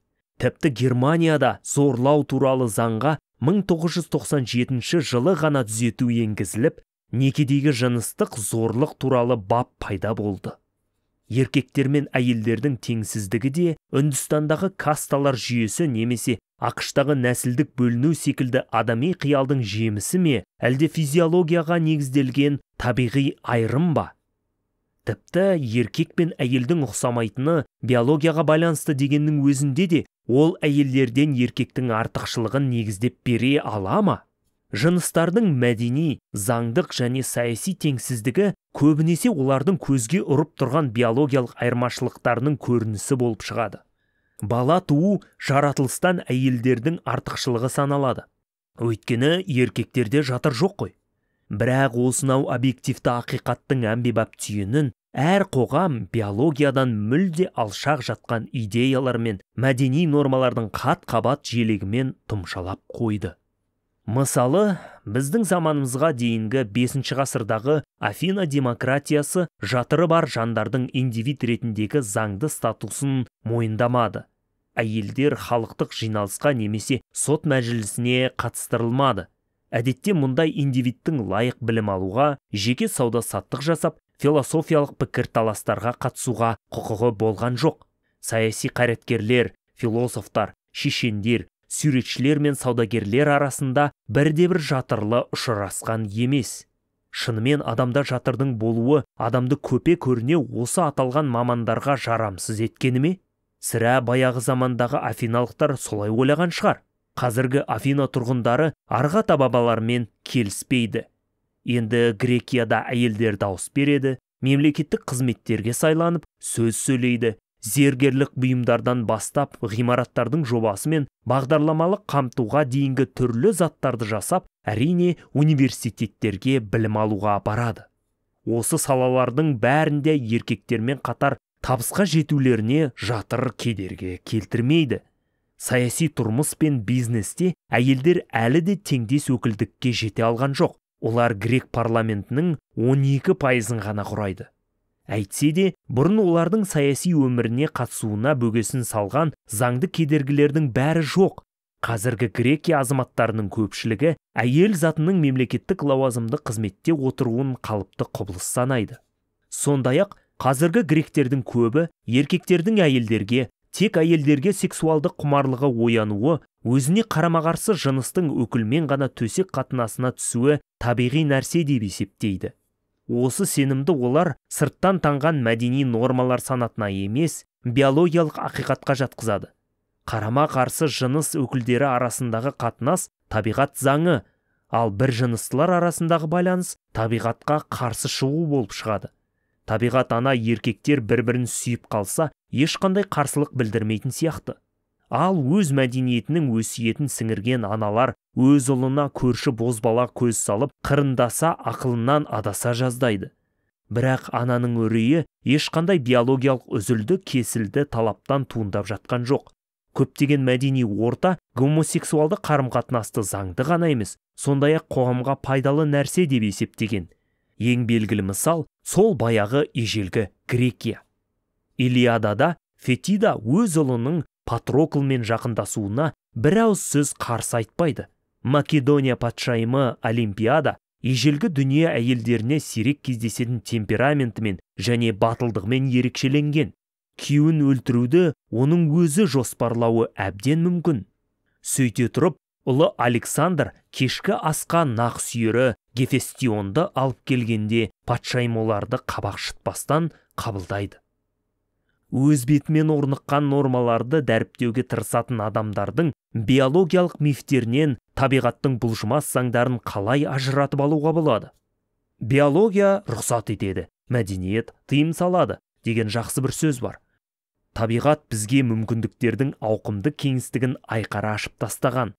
Тіпті Германияда зорлау туралы заңға 1997 жылы ғана түзету енгізіліп, некедегі жыныстық зорлық туралы бап пайда болды. Еркектер мен әйелдердің теңсіздігі де Үндістандағы касталар жүйесі немесе АҚШ-тағы нәсілдік бөліну секілді адами қиялдың жемісі ме, әлде физиологияға негізделген табиғи айырым ба? Тіпті еркек пен әйелдің ұқсамайтыны биологияға байланысты дегеннің өзінде де ол әйелдерден еркектің артықшылығын негіздеп бере ала ма? Жыныстардың мәдени, заңдық және саяси теңсіздігі көбінесе олардың көзге ұрып тұрған биологиялық айырмашылықтарының көрінісі болып шығады. Бала туу жаратылыстан әйелдердің артықшылығы саналады. Өйткені еркектерде жатыр жоқ қой. Бірақ осынау объективті ақиқаттың әмбебап түйінін әр қоғам биологиядан мүлде алшақ жатқан идеялар мен мәдени нормалардың қат-қабат желегімен тұмшалап қойды. Мысалы, біздің заманымызға дейінгі 5 ғасырдағы Афина демократиясы жатыры бар жандардың индивид ретіндегі заңды статусын мойындамады. Әйелдер халықтық жиналысқа немесе сот мәжілісіне қатыстырылмады. Әдетте мұндай индивидтің лайық білім алуға, жеке сауда-саттық жасап, философиялық пікірталастарға қатысуға құқығы болған жоқ. Саяси қайраткерлер, философтар, шешендер, суретшілер мен саудагерлер арасында бірде-бір жатырлы ұшырасқан емес. Шынымен адамда жатырдың болуы адамды көпе көрінеу осы аталған мамандарға жарамсыз еткені ме? Сірә баяғы замандағы афиналықтар солай ойлаған шығар. Қазіргі Афина тұрғындары арғы ата-бабаларымен келіспейді. Енді Грекияда әйелдер дауыс береді, мемлекеттік қызметтерге сайланып, сөз сөйлейді. Зергерлік бұйымдардан бастап ғимараттардың жобасы мен бағдарламалық қамтуға дейінгі түрлі заттарды жасап, әрине университеттерге білім алуға барады. Осы салалардың бәрінде еркектермен қатар табысқа жетулеріне жатыр кедергі келтірмейді. Саяси тұрмыс пен бизнесте әйелдер әлі де теңдес өкілдікке жете алған жоқ. Олар грек парламентінің 12%-ын ғана құрайды. Әйтсе де, бұрын олардың саяси өміріне қатысуына бөгесін салған заңды кедергілердің бәрі жоқ. Қазіргі Грекия азаматтарының көпшілігі әйел затының мемлекеттік лауазымды қызметте отыруын қалыпты құбылыс санайды. Сондай-ақ, қазіргі гректердің көбі еркектердің әйелдерге, тек әйелдерге сексуалдық құмарлығы оянуы, өзіне қарама-қарсы жыныстың өкілмен ғана төсек қатынасына түсуі табиғи нәрсе деп есептейді. Осы сенімді олар сырттан таңған мәдени нормалар санатына емес, биологиялық ақиқатқа жатқызады. Қарама-қарсы жыныс өкілдері арасындағы қатынас табиғат заңы, ал бір жыныстылар арасындағы байланыс табиғатқа қарсы шығу болып шығады. Табиғат ана еркектер бір-бірін сүйіп қалса, ешқандай қарсылық білдірмейтін сияқты. Ал өз мәдениетінің өсиетін сіңірген аналар өз ұлына көрші бозбала көз салып, қырындаса ақылынан адаса жаздайды. Бірақ ананың үрейі ешқандай биологиялық үзілді кесілді талаптан туындап жатқан жоқ. Көптеген мәдени орта гомосексуалды қарым-қатынасты заңды ғана емес, сондай-ақ қоғамға пайдалы нәрсе деп есептеген. Ең белгілі мысал сол баяғы ежелгі Грекия. Илиадада Фетида өз ұлының Патроклмен жақындасуына бір ауыз сөз қарсы айтпайды. Македония патшайымы Олимпиада ежелгі дүние әйелдеріне сирек кездесетін темпераментімен және батылдығымен ерекшеленген. Күйеуін өлтіруді оның өзі жоспарлауы әбден мүмкін. Сөйте тұрып, ұлы Александр кешкі асқа нақ сүйері Гефестионды алып келгенде патшайым оларды қабақ шытпастан қабылдайды. Өз бетімен орныққан нормаларды дәріптеуге тырысатын адамдардың биологиялық мифтерінен табиғаттың бұлжымас заңдарын қалай ажыратып алуға болады? Биология рұқсат етеді, мәдениет тыйым салады деген жақсы бір сөз бар. Табиғат бізге мүмкіндіктердің ауқымды кеңістігін айқара ашып тастаған.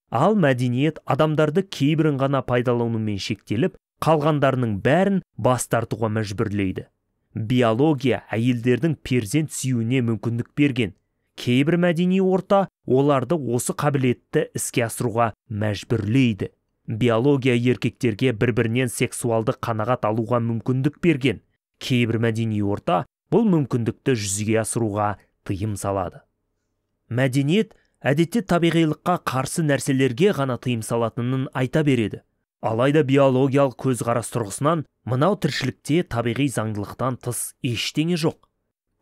Ал мәдениет адамдарды кейбірін ғана пайдаланумен шектеліп, қалғандарының бәрін бас тартуға мәжбүрлейді. Биология әйелдердің перзент сүюіне мүмкіндік берген. Кейбір мәдени орта оларды осы қабілетті іске асыруға мәжбүрлейді. Биология еркектерге бір-бірінен сексуалды қанағат алуға мүмкіндік берген. Кейбір мәдени орта бұл мүмкіндікті жүзеге асыруға тыйым салады. Мәдениет әдетте табиғилыққа қарсы нәрселерге ғана тыйым салатынын айта береді. Алайда биологиялық көзқарас тұрғысынан мынау тіршілікте табиғи заңдылықтан тыс ештеңе жоқ.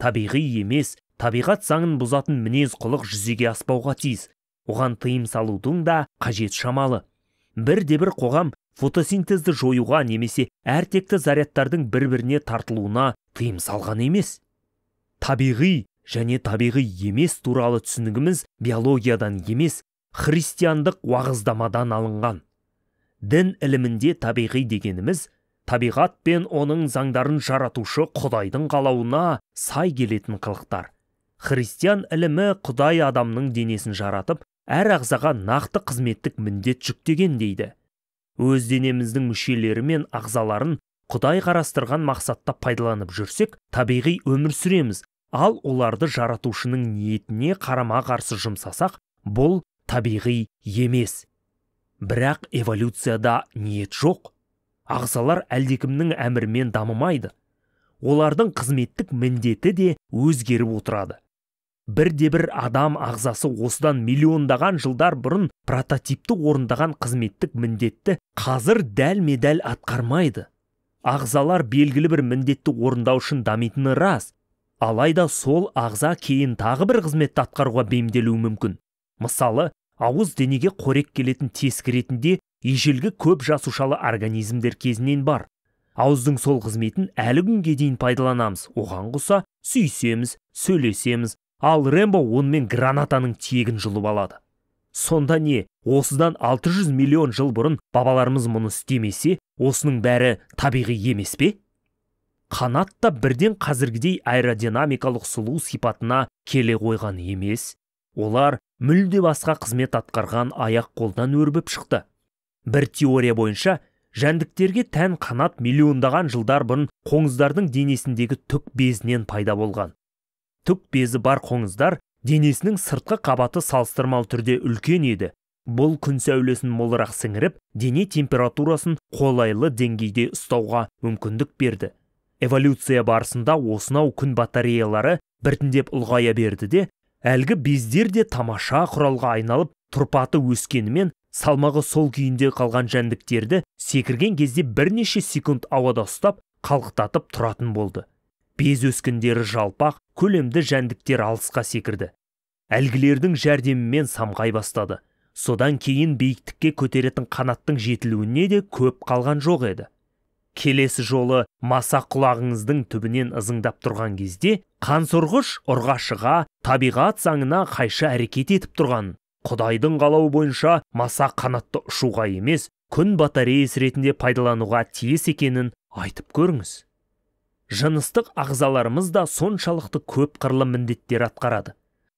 Табиғи емес, табиғат заңын бұзатын мінез-құлық жүзеге аспауға тиіс. Оған тыйым салудың да қажет шамалы. Бірде-бір қоғам фотосинтезді жоюға немесе әртекті зарядтардың бір-біріне тартылуына тыйым салған емес. Табиғи және табиғи емес туралы түсінігіміз биологиядан емес, христиандық уағыздамадан алынған. Дін ілімінде табиғи дегеніміз табиғат пен оның заңдарын жаратушы Құдайдың қалауына сай келетін қылықтар. Христиан ілімі Құдай адамның денесін жаратып, әр ағзаға нақты қызметтік міндет жүктеген дейді. Өз денеміздің мүшелері мен ағзаларын Құдай қарастырған мақсатта пайдаланып жүрсек, табиғи өмір сүреміз, ал оларды жаратушының ниетіне қарама-қарсы жұмсасақ, бұл табиғи емес. Бірақ эволюцияда ниет жоқ. Ағзалар әлдекімнің әмірімен дамымайды. Олардың қызметтік міндеті де өзгеріп отырады. Бірде-бір адам ағзасы осыдан миллиондаған жылдар бұрын прототипті орындаған қызметтік міндетті қазір дәлме-дәл атқармайды. Ағзалар белгілі бір міндетті орындау үшін дамитыны рас. Алайда сол ағза кейін тағы бір қызметті атқаруға бейімделуі мүмкін. Мысалы, ауыз денеге қорек келетін тесік ретінде ежелгі көп жасушалы организмдер кезінен бар. Ауыздың сол қызметін әлі күнге дейін пайдаланамыз. Оған қоса сүйісеміз, сөйлесеміз, ал Рэмбо онымен гранатаның тиегін жұлып алады. Сонда не, осыдан 600 миллион жыл бұрын бабаларымыз мұны істемесе, осының бәрі табиғи емес пе? Қанат та бірден қазіргідей аэродинамикалық сұлу сипатына келе қойған емес. Олар мүлде басқа қызмет атқарған аяқ қолдан өрбіп шықты. Бір теория бойынша, жәндіктерге тән қанат миллиондаған жылдар бұрын қоңыздардың денесіндегі түк безінен пайда болған. Түк безі бар қоңыздар денесінің сыртқы қабаты салыстырмалы түрде үлкен еді. Бұл күн сәулесін молырақ сіңіріп, дене температурасын қолайлы деңгейде ұстауға мүмкіндік берді. Эволюция барысында осынау күн батареялары біртіндеп ұлғая берді де, әлгі бездер де тамаша құралға айналып, тұрпаты өскенімен салмағы сол күйінде қалған жәндіктерді секірген кезде бірнеше секунд ауада ұстап, қалықтатып тұратын болды. Без өскіндері жалпақ, көлемді жәндіктер алысқа секірді. Әлгілердің жәрдемімен самғай бастады. Содан кейін биіктікке көтеретін қанаттың жетілуіне де көп қалған жоқ еді. Келесі жолы маса құлағыңыздың түбінен ызыңдап тұрған кезде, қансорғыш ұрғашыға табиғат заңына қайшы әрекет етіп тұрған. Құдайдың қалауы бойынша маса қанатты ұшуға емес, күн батареясы ретінде пайдалануға тиіс екенін айтып көріңіз. Жыныстық ағзаларымыз да соншалықты көп қырлы міндеттер атқарады.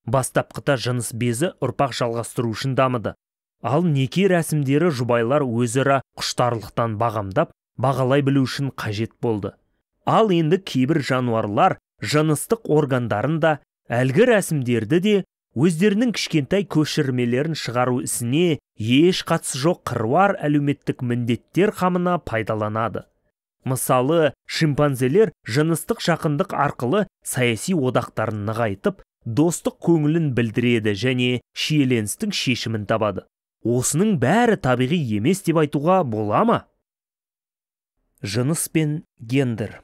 Бастапқыда жыныс безі ұрпақ жалғастыру үшін дамыды. Ал неке рәсімдері жұбайлар өзара құштарлықтан бағамдап, бағалай білу үшін қажет болды. Ал енді кейбір жануарлар жыныстық органдарын да, әлгі рәсімдерді де өздерінің кішкентай көшірмелерін шығару ісіне еш қатысы жоқ қыруар әлеуметтік міндеттер қамына пайдаланады. Мысалы, шимпанзелер жыныстық жақындық арқылы саяси одақтарын нығайтып, достық көңілін білдіреді және шиеленістің шешімін табады. Осының бәрі табиғи емес деп айтуға бола ма? Жыныс пен гендер.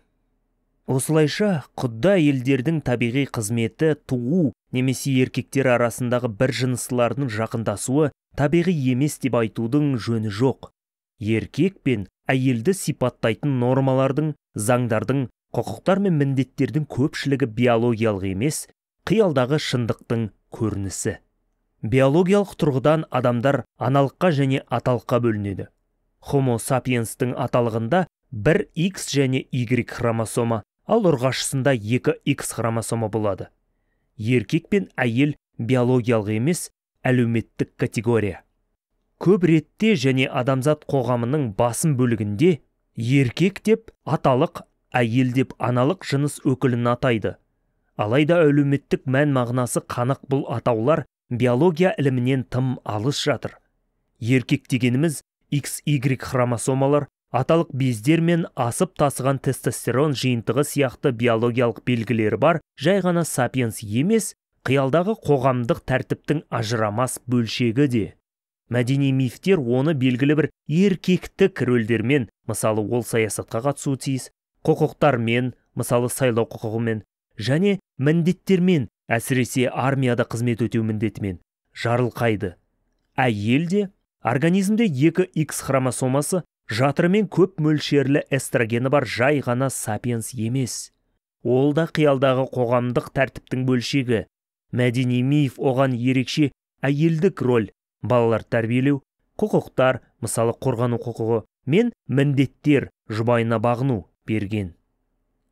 Осылайша, құдды әйелдердің табиғи қызметі туу немесе еркектер арасындағы бір жыныстылардың жақындасуы табиғи емес деп айтудың жөні жоқ. Еркек пен әйелді сипаттайтын нормалардың, заңдардың, құқықтар мен міндеттердің көпшілігі биологиялық емес, қиялдағы шындықтың көрінісі. Биологиялық тұрғыдан адамдар аналыққа және аталыққа бөлінеді. Homo sapienстің аталығында бір X және Y хромосома, ал ұрғашысында 2 X хромосома болады. Еркек пен әйел биологиялық емес, әлеуметтік категория. Көп ретте және адамзат қоғамының басым бөлігінде еркек деп аталық, әйел деп аналық жыныс өкілін атайды. Алайда әлеуметтік мән мағынасы қанық бұл атаулар биология ілімінен тым алыс жатыр. Еркек дегеніміз XY хромосомалар, аталық бездер мен асып тасыған тестостерон жиынтығы сияқты биологиялық белгілері бар жай ғана сапиенс емес, қиялдағы қоғамдық тәртіптің ажырамас бөлшегі де. Мәдени мифтер оны белгілі бір еркектік рөлдермен, мысалы ол саясатқа қатысуы тиіс, құқықтармен, мысалы сайлау құқығымен, және міндеттермен, әсіресе армияда қызмет өтеу міндетімен жарылқайды. Әйел де организмде 2X хромосомасы жатырымен көп мөлшерлі эстрогені бар жай ғана сапиенс емес. Ол да қиялдағы қоғамдық тәртіптің бөлшегі. Мәдени миф оған ерекше әйелдік роль, балалар тәрбиелеу, құқықтар, мысалы қорғану құқығы, мен міндеттер, жұбайына бағыну берген.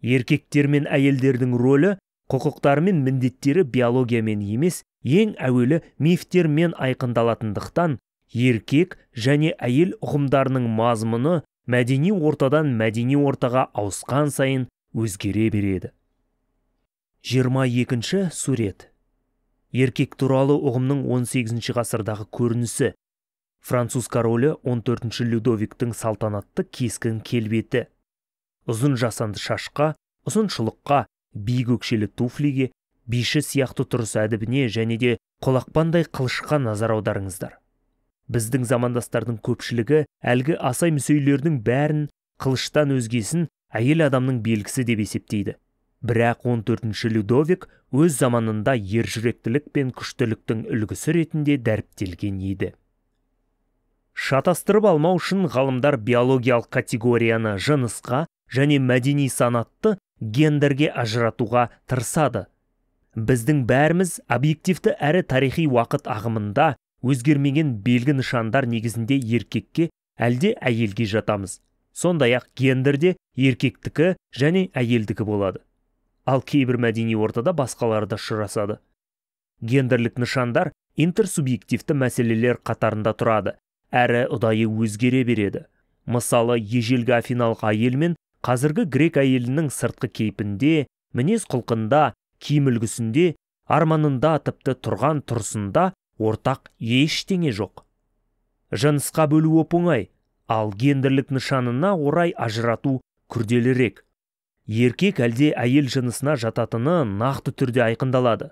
Еркектер мен әйелдердің ролі, құқықтары мен міндеттері биологиямен емес, ең әуелі мифтермен айқындалатындықтан, еркек және әйел ұғымдарының мазмұны мәдени ортадан мәдени ортаға ауысқан сайын өзгере береді. 22-ші сурет. Еркек туралы ұғымның 18-ші ғасырдағы көрінісі. Француз королі 14-ші Людовиктің салтанатты кескін келбеті. Ұзын жасанды шашқа, ұзын шұлыққа, биік өкшелі туфлиге, биші сияқты тұрыс әдібіне және де қолақпандай қылышқа назар аударыңыздар. Біздің замандастардың көпшілігі әлгі асай мүсейлердің бәрін қылыштан өзгесін әйел адамның белгісі деп есептейді. Бірақ 14-ші Людовик өз заманында ержүректілік пен күштіліктің үлгісі ретінде дәріптелген еді. Шатастырып алмау үшін ғалымдар биологиялық категорияны жынысқа және мәдени санатты гендерге ажыратуға тырысады. Біздің бәріміз объективті әрі тарихи уақыт ағымында өзгермеген белгі нышандар негізінде еркекке әлде әйелге жатамыз. Сондай-ақ гендерде еркектікі және әйелдікі болады. Ал кейбір мәдени ортада басқалары да ұшырасады. Гендерлік нышандар интерсубъективті мәселелер қатарында тұрады, әрі ұдайы өзгере береді. Мысалы, ежелгі афиналық әйел мен қазіргі грек әйелінің сыртқы кейпінде, мінез құлқында, киім үлгісінде, арманында, тіпті тұрған тұрысында ортақ ештеңе жоқ. Жынысқа бөлу оп-оңай, ал гендерлік нышанына орай ажырату күрделірек. Еркек әлде әйел жынысына жататыны нақты түрде айқындалады.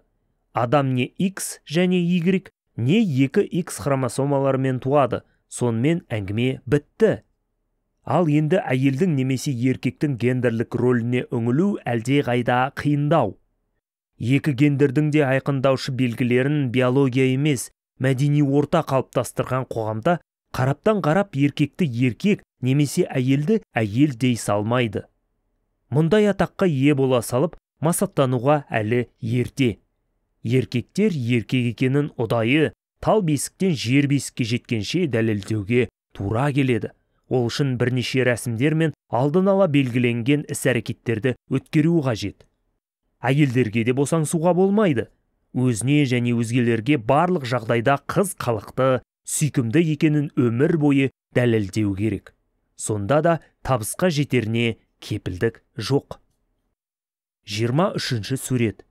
Адам не X және Y, не 2X хромосомаларымен туады, сонымен әңгіме бітті. Ал енді әйелдің немесе еркектің гендерлік рөліне үңілу әлде қайда қиындау. Екі гендердің де айқындаушы белгілерін биология емес, мәдени орта қалыптастырған қоғамда қараптан қарап еркекті еркек немесе әйелді әйел дей салмайды. Мұндай атаққа ие бола салып, масаттануға әлі ерте. Еркектер еркек екенін ұдайы тал бесіктен жер бесікке жеткенше дәлелдеуге тура келеді. Ол үшін бірнеше рәсімдер мен алдын ала белгіленген іс-әрекеттерді өткеру қажет. Әйелдерге де босаңсуға болмайды. Өзіне және өзгелерге барлық жағдайда қыз қалықты, сүйкімді екенін өмір бойы дәлелдеу керек. Сонда да табысқа жетеріне кепілдік жоқ. 23-ші сурет.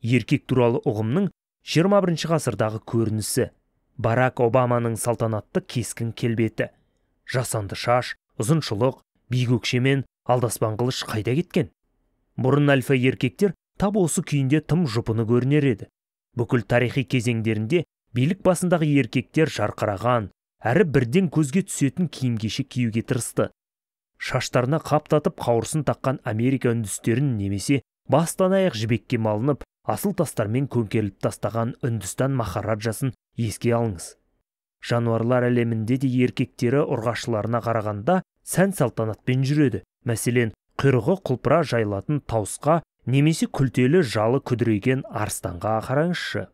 Еркек туралы ұғымның 21-ші ғасырдағы көрінісі. Барак Обаманың салтанатты кескін келбеті. Жасанды шаш, ұзын шұлық, биік өкшемен алдаспан қылыш қайда кеткен? Бұрын альфа еркектер тап осы күйінде тым жұпыны көрінер еді. Бүкіл тарихи кезеңдерінде билік басындағы еркектер жарқыраған, әрі бірден көзге түсетін киім-кешек киюге тырысты. Шаштарына қаптатып қауырсын таққан Америка үндістерін немесе бастан аяқ жібекке малынып, асыл тастармен көмкеріліп тастаған Үндістан махараджасын еске алыңыз. Жануарлар әлемінде де еркектері ұрғашыларына қарағанда сән салтанатпен жүреді. Мәселен, құйрығы құлпыра жайылатын тауысқа немесе күлтелі жалы күдірейген арыстанға қараңызшы.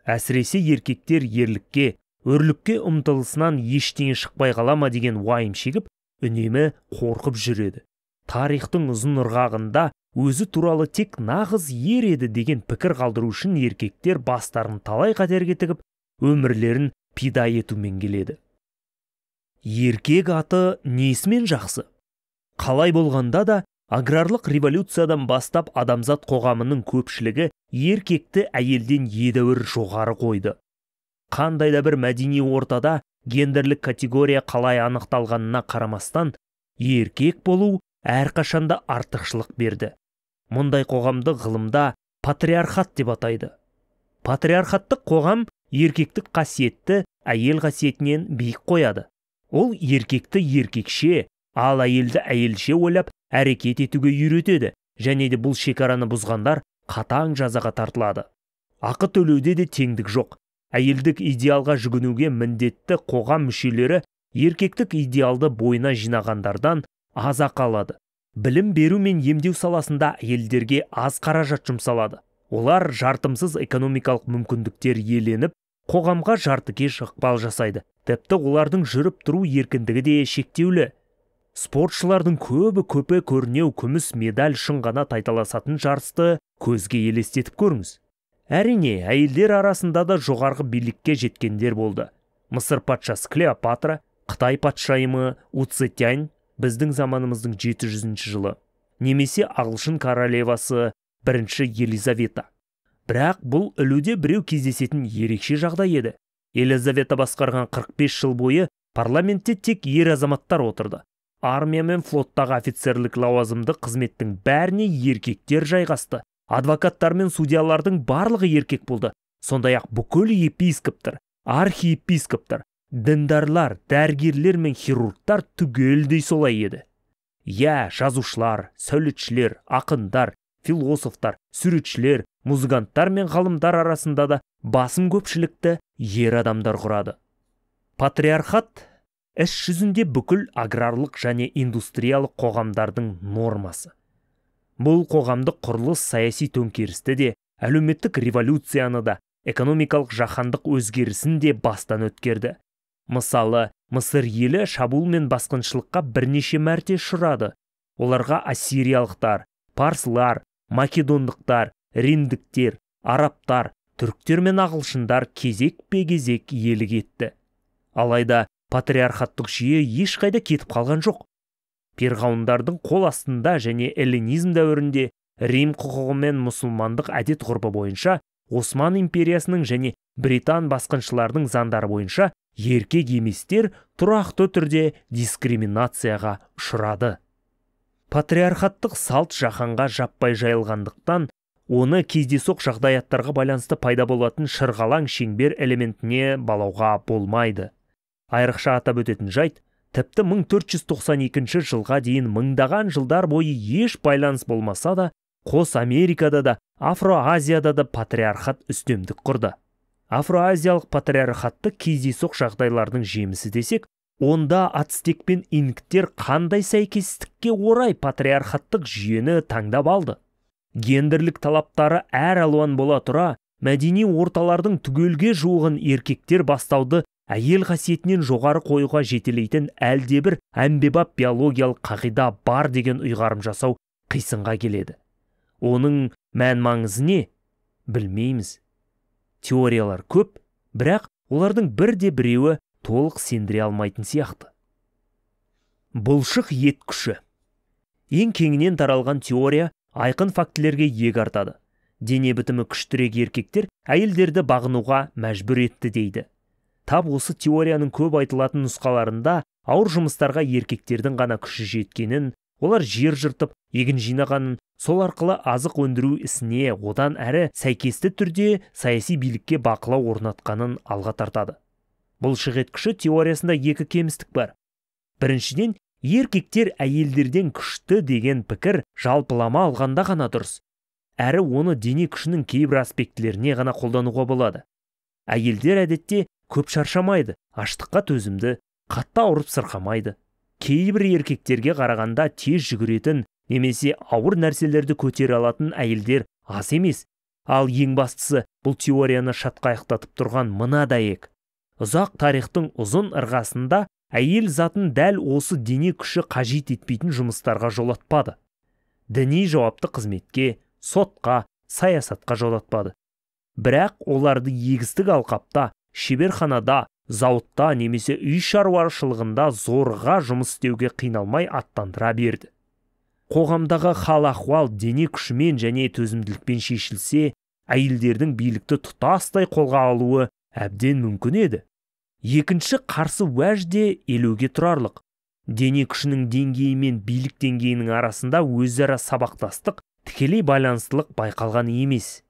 Әсіресе еркектер ерлікке, өрлікке ұмтылысынан ештеңе шықпай қала ма деген уайым шегіп, үнемі қорқып жүреді. Тарихтың ұзын ырғағында өзі туралы тек нағыз ер еді деген пікір қалдыру үшін еркектер бастарын талай қатерге тігіп, өмірлерін пида етумен келеді. Еркек аты несімен жақсы? Қалай болғанда да, аграрлық революциядан бастап адамзат қоғамының көпшілігі еркекті әйелден едәуір жоғары қойды. Қандай да бір мәдени ортада Гендерлік категория қалай анықталғанына қарамастан, еркек болу әрқашанда артықшылық берді. Мұндай қоғамды ғылымда патриархат деп атайды. Патриархаттық қоғам еркектік қасиетті әйел қасиетінен биік қояды. Ол еркекті еркекше, ал әйелді әйелше ойлап әрекет етуге үйретеді, және де бұл шекараны бұзғандар қатаң жазаға тартылады. Ақы төлеуде де теңдік жоқ. Әйелдік идеалға жүгінуге міндетті қоғам мүшелері еркектік идеалды бойына жинағандардан аз ақы алады. Білім беру мен емдеу саласында әйелдерге аз қаражат жұмсалады. Олар жартымсыз экономикалық мүмкіндіктер иеленіп, қоғамға жартыкеш ықпал жасайды. Тіпті олардың жүріп тұру еркіндігі де шектеулі. Спортшылардың көбі көпе көрінеу күміс медаль үшін ғана тайталасатын жарысты көзге елестетіп көріңіз. Әрине, әйелдер арасында да жоғарғы билікке жеткендер болды. Мысыр патшасы Клеопатра, Қытай патшайымы У Цзэтянь біздің заманымыздың 700 жылы, немесе ағылшын королевасы 1 Елизавета. Бірақ бұл ілуде біреу кездесетін ерекше жағдай еді. Елизавета басқарған 45 жыл бойы парламентте тек ер азаматтар отырды. Армия мен флоттағы офицерлік лауазымды қызметтің бәріне еркектер жайғасты. Адвокаттар мен судьялардың барлығы еркек болды. Сондай-ақ бүкіл епископтар, архиепископтар, діндарлар, дәрігерлер мен хирургтар түгелдей солай еді. Иә, жазушылар, сәулетшілер, ақындар, философтар, суретшілер, музыканттар мен ғалымдар арасында да басым көпшілікті ер адамдар құрады. Патриархат іс жүзінде бүкіл аграрлық және индустриялық қоғамдардың нормасы. Бұл қоғамдық құрылыс саяси төңкерісті де, әлеуметтік революцияны да, экономикалық жаһандық өзгерісін де бастан өткерді. Мысалы, Мысыр елі шабуыл мен басқыншылыққа бірнеше мәрте ұшырады. Оларға ассириялықтар, парсылар, македондықтар, римдіктер, арабтар, түріктер мен ағылшындар кезекпе-кезек иелік етті. Алайда патриархаттық жүйе ешқайда кетіп қалған жоқ. Перғауындардың қол астында және эллинизм дәуірінде Рим құқығы мен мұсылмандық әдет ғұрпы бойынша Осман империясының және британ басқыншыларының заңдары бойынша еркек еместер тұрақты түрде дискриминацияға ұшырады. Патриархаттық салт жаһанға жаппай жайылғандықтан, оны кездейсоқ жағдаяттарға байланысты пайда болатын шырғалаң шеңбер элементіне балауға болмайды. Айрықша атап өтетін жайт, тіпті 1492 жылға дейін мыңдаған жылдар бойы еш байланыс болмаса да, қос Америкада да, Афроазияда да патриархат үстемдік құрды. Афроазиялық патриархатты кездейсоқ жағдайлардың жемісі десек, онда ацтек пен инктер қандай сәйкестікке орай патриархаттық жүйені таңдап алды? Гендерлік талаптары әр алуан бола тұра, мәдени орталардың түгелге жуығын еркектер бастауды әйел қасиетінен жоғары қоюға жетелейтін әлдебір әмбебап биологиялық қағида бар деген ұйғарым жасау қисынға келеді. Оның мән маңызы не? Білмейміз. Теориялар көп, бірақ олардың бірде біреуі толық сендіре алмайтын сияқты. Бұлшық ет күші. Ең кеңінен таралған теория айқын фактілерге иек артады. Дене бітімі күштірек еркектер әйелдерді бағынуға мәжбүр етті дейді. Тап осы теорияның көп айтылатын нұсқаларында ауыр жұмыстарға еркектердің ғана күші жеткенін, олар жер жыртып, егін жинағанын, сол арқылы азық өндіру ісіне одан әрі сәйкесті түрде саяси билікке бақылау орнатқанын алға тартады. Бұлшық ет күші теориясында екі кемістік бар. Біріншіден, еркектер әйелдерден күшті деген пікір жалпылама алғанда ғана дұрыс. Әрі оны дене күшінің кейбір аспектілеріне ғана қолдануға болады. Әйелдер әдетте көп шаршамайды, аштыққа төзімді, қатты ауырып сырқамайды. Кейбір еркектерге қарағанда тез жүгіретін немесе ауыр нәрселерді көтере алатын әйелдер аз емес. Ал ең бастысы, бұл теорияны шатқаяқтатып тұрған мына дәйек. Ұзақ тарихтың ұзын ырғасында әйел затын дәл осы дене күші қажет етпейтін жұмыстарға жолатпады. Діни жауапты қызметке, сотқа, саясатқа жолатпады. Бірақ оларды егістік алқапта, шеберханада, зауытта немесе үй шаруашылығында зорға жұмыс істеуге қиналмай аттандыра берді. Қоғамдағы хал-ахуал дене күшімен және төзімділікпен шешілсе, әйелдердің билікті тұтастай қолға алуы әбден мүмкін еді. Екінші қарсы уәж де елеуге тұрарлық. Дене күшінің деңгейі мен билік деңгейінің арасында өзара сабақтастық, тікелей байланыстылық байқалған емес.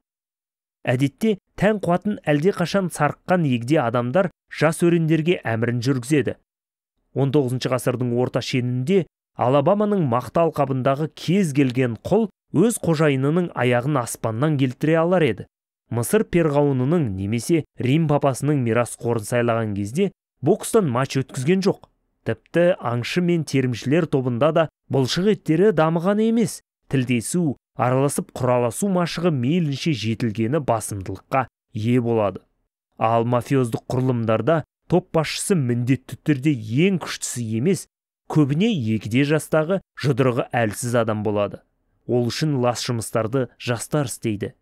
Әдетте тән қуатын әлдеқашан сарыққан егде адамдар жас өрендерге әмірін жүргізеді. 19 ғасырдың орта шенінде Алабаманың мақта алқабындағы кез келген құл өз қожайынының аяғын аспаннан келтіре алар еді. Мысыр перғауынының немесе Рим папасының мирасқорын сайлаған кезде бокстан матч өткізген жоқ. Тіпті аңшы мен терімшілер тобында да бұлшық еттері дамыған емес, тілдесу, араласып құраласу машығы мейлінше жетілгені басымдылыққа ие болады. Ал мафиоздық құрылымдарда топ басшысы міндетті түрде ең күштісі емес, көбіне егде жастағы жұдырығы әлсіз адам болады. Ол үшін лас жұмыстарды жастар істейді.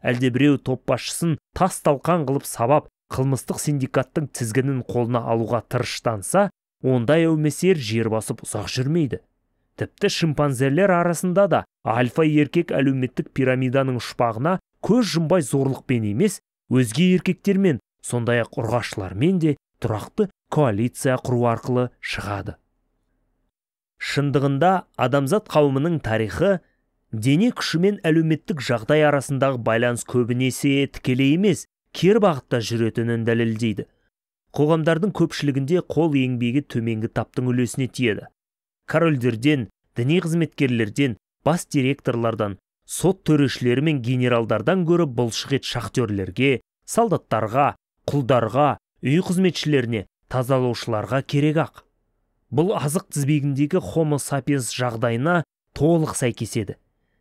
Әлде біреу топ басшысын тас талқан қылып сабап, қылмыстық синдикаттың тізгінін қолына алуға тырыштанса, ондай әумесер жер басып ұзақ жүрмейді. Тіпті шимпанзелер арасында да альфа еркек әлеуметтік пирамиданың ұшпағына көз жұмбай зорлықпен емес, өзге еркектермен, сондай-ақ ұрғашылармен де тұрақты коалиция құру арқылы шығады. Шындығында адамзат қауымының тарихы дене күші мен әлеуметтік жағдай арасындағы байланыс көбінесе тікелей емес, кері бағытта жүретінін дәлелдейді. Қоғамдардың көпшілігінде қол еңбегі төменгі таптың үлесіне тиеді. Корольдерден, діни қызметкерлерден, бас директорлардан, сот төрешілері мен генералдардан гөрі бұлшық ет шахтерлерге, солдаттарға, құлдарға, үй қызметшілеріне, тазалаушыларға керек ақ. Бұл азық тізбегіндегі Homo sapiens жағдайына толық сәйкеседі.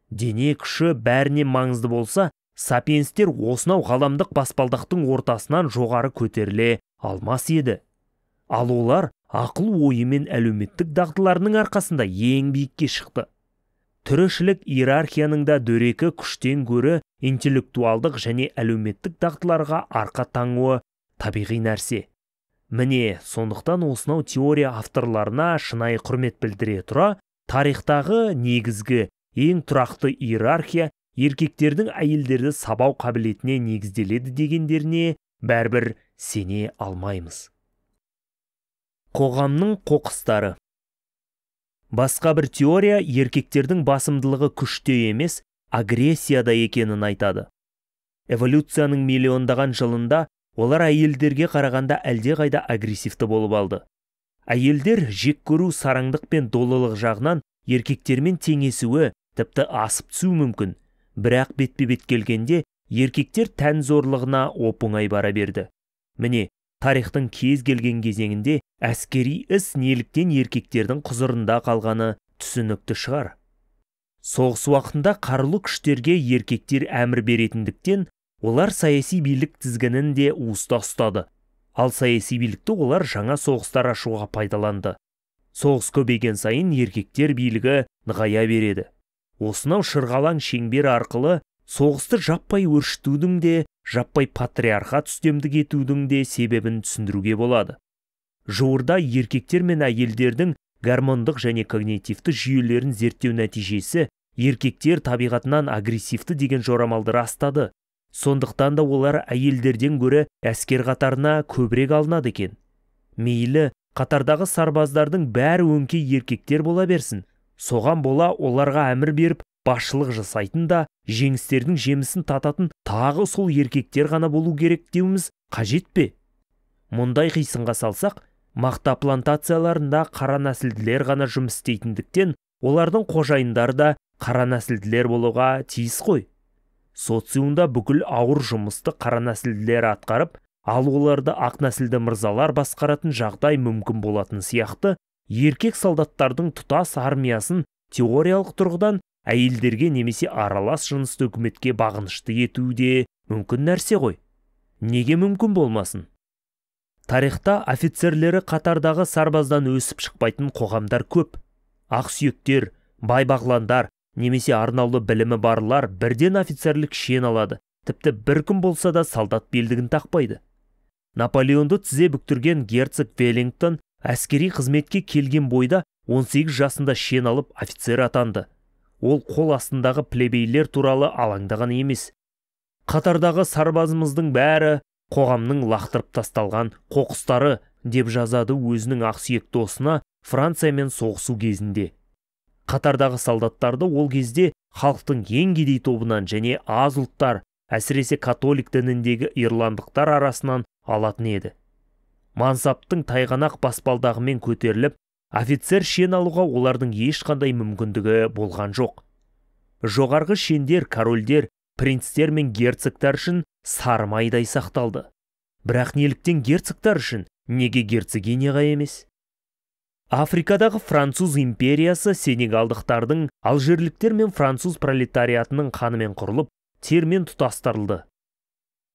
Дене күші бәріне маңызды болса, сапиенстер осынау ғаламдық баспалдақтың ортасынан жоғары көтеріле алмас еді. Ал олар ақыл ойы мен әлеуметтік дағдыларының арқасында ең биікке шықты. Тіршілік иерархияның да дөрекі күштен гөрі интеллектуалдық және әлеуметтік дағдыларға арқа таңуы табиғи нәрсе. Міне, сондықтан осынау теория авторларына шынайы құрмет білдіре тұра, тарихтағы негізгі ең тұрақты иерархия еркектердің әйелдерді сабау қабілетіне негізделеді дегендеріне бәрібір сене алмаймыз. Қоғамның қоқыстары. Басқа бір теория еркектердің басымдылығы күште емес, агрессияда екенін айтады. Эволюцияның миллиондаған жылында олар әйелдерге қарағанда әлдеқайда агрессивті болып алды. Әйелдер жек көру, сараңдық пен долылық жағынан еркектермен теңесуі, тіпті асып түсуі мүмкін. Бірақ бетпе-бет келгенде еркектер тән зорлығына оп-оңай бара берді. Міне, тарихтың кез келген кезеңінде әскери іс неліктен еркектердің құзырында қалғаны түсінікті шығар. Соғыс уақытында қарулы күштерге еркектер әмір беретіндіктен, олар саяси билік тізгінін де уыста ұстады. Ал саяси билікті олар жаңа соғыстар ашуға пайдаланды. Соғыс көбейген сайын еркектер билігі нығая береді. Осынау шырғалаң шеңбер арқылы соғысты жаппай өршітудің де, жаппай патриархат үстемдік етудің де себебін түсіндіруге болады. Жуырда еркектер мен әйелдердің гормондық және когнитивті жүйелерін зерттеу нәтижесі еркектер табиғатынан агрессивті деген жорамалды растады. Сондықтан да олар әйелдерден гөрі әскер қатарына көбірек алынады екен. Мейлі, қатардағы сарбаздардың бәрі өңкей еркектер бола берсін. Соған бола оларға әмір беріп, басшылық жасайтын да, жеңістердің жемісін тататын тағы сол еркектер ғана болу керек деуіміз қажет пе? Мұндай қисынға салсақ, мақта плантацияларында қара нәсілділер ғана жұмыс істейтіндіктен, олардың қожайындары да қара нәсілділер болуға тиіс қой. Социумда бүкіл ауыр жұмысты қара нәсілділер атқарып, ал оларды ақ нәсілді мырзалар басқаратын жағдай мүмкін болатын сияқты, еркек солдаттардың тұтас армиясын теориялық тұрғыдан әйелдерге немесе аралас жынысты үкіметке бағынышты ету де мүмкін нәрсе ғой. Неге мүмкін болмасын? Тарихта офицерлері қатардағы сарбаздан өсіп шықпайтын қоғамдар көп. Ақсүйектер, бай-бағландар немесе арнаулы білімі барлар бірден офицерлік шен алады, тіпті бір күн болса да солдат белдігін тақпайды. Наполеонды тізе бүктірген герцог Веллингтон әскери қызметке келген бойда 18 жасында шен алып офицер атанды. Ол қол астындағы плебейлер туралы алаңдаған емес. Қатардағы сарбазымыздың бәрі Қоғамның лақтырып тасталған қоқыстары деп жазады өзінің ақсүйек досына Франциямен соғысу кезінде. Қатардағы солдаттарды ол кезде халықтың ең кедей тобынан және аз ұлттар, әсіресе католик дініндегі ирландықтар арасынан алатын еді. Мансаптың тайғанақ баспалдағымен көтеріліп, офицер шен алуға олардың ешқандай мүмкіндігі болған жоқ. Жоғарғы шендер корольдер, принцтер мен герцогтар үшін сары майдай сақталды. Бірақ неліктен герцогтар үшін, неге герцогиняға емес? Африкадағы француз империясы сенегалдықтардың, алжирліктер мен француз пролетариатының қанымен құрылып, термен тұтастырылды.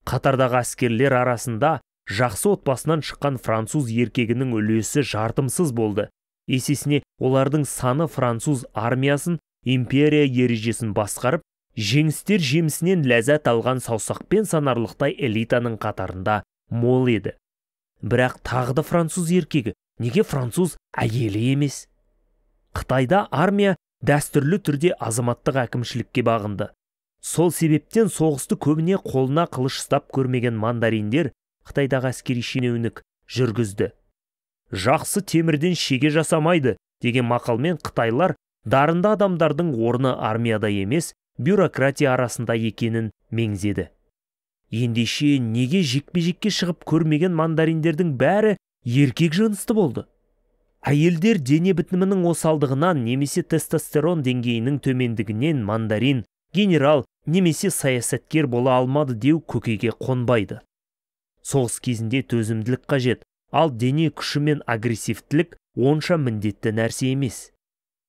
Қатардағы әскерлер арасында жақсы отбасынан шыққан француз еркегінің үлесі жартымсыз болды. Есесіне олардың саны француз армиясын, империя ережесін басқарып, жеңістер жемісінен ләззат алған саусақпен санарлықтай элитаның қатарында мол еді. Бірақ тағы да француз еркегі, неге француз әйелі емес? Қытайда армия дәстүрлі түрде азаматтық әкімшілікке бағынды. Сол себептен соғысты көбіне қолына қылыш ұстап көрмеген мандариндер, Қытайдағы әскери шенеунік, жүргізді. Жақсы темірден шеге жасамайды деген мақалмен қытайлар дарынды адамдардың орны армияда емес, бюрократия арасында екенін меңзеді. Ендеше неге жекпе-жекке шығып көрмеген мандариндердің бәрі еркек жынысты болды? Әйелдер дене бітімінің осалдығынан немесе тестостерон деңгейінің төмендігінен мандарин, генерал немесе саясаткер бола алмады деу көкейге қонбайды. Соғыс кезінде төзімділік қажет, ал дене күші мен агрессивтілік онша міндетті нәрсе емес.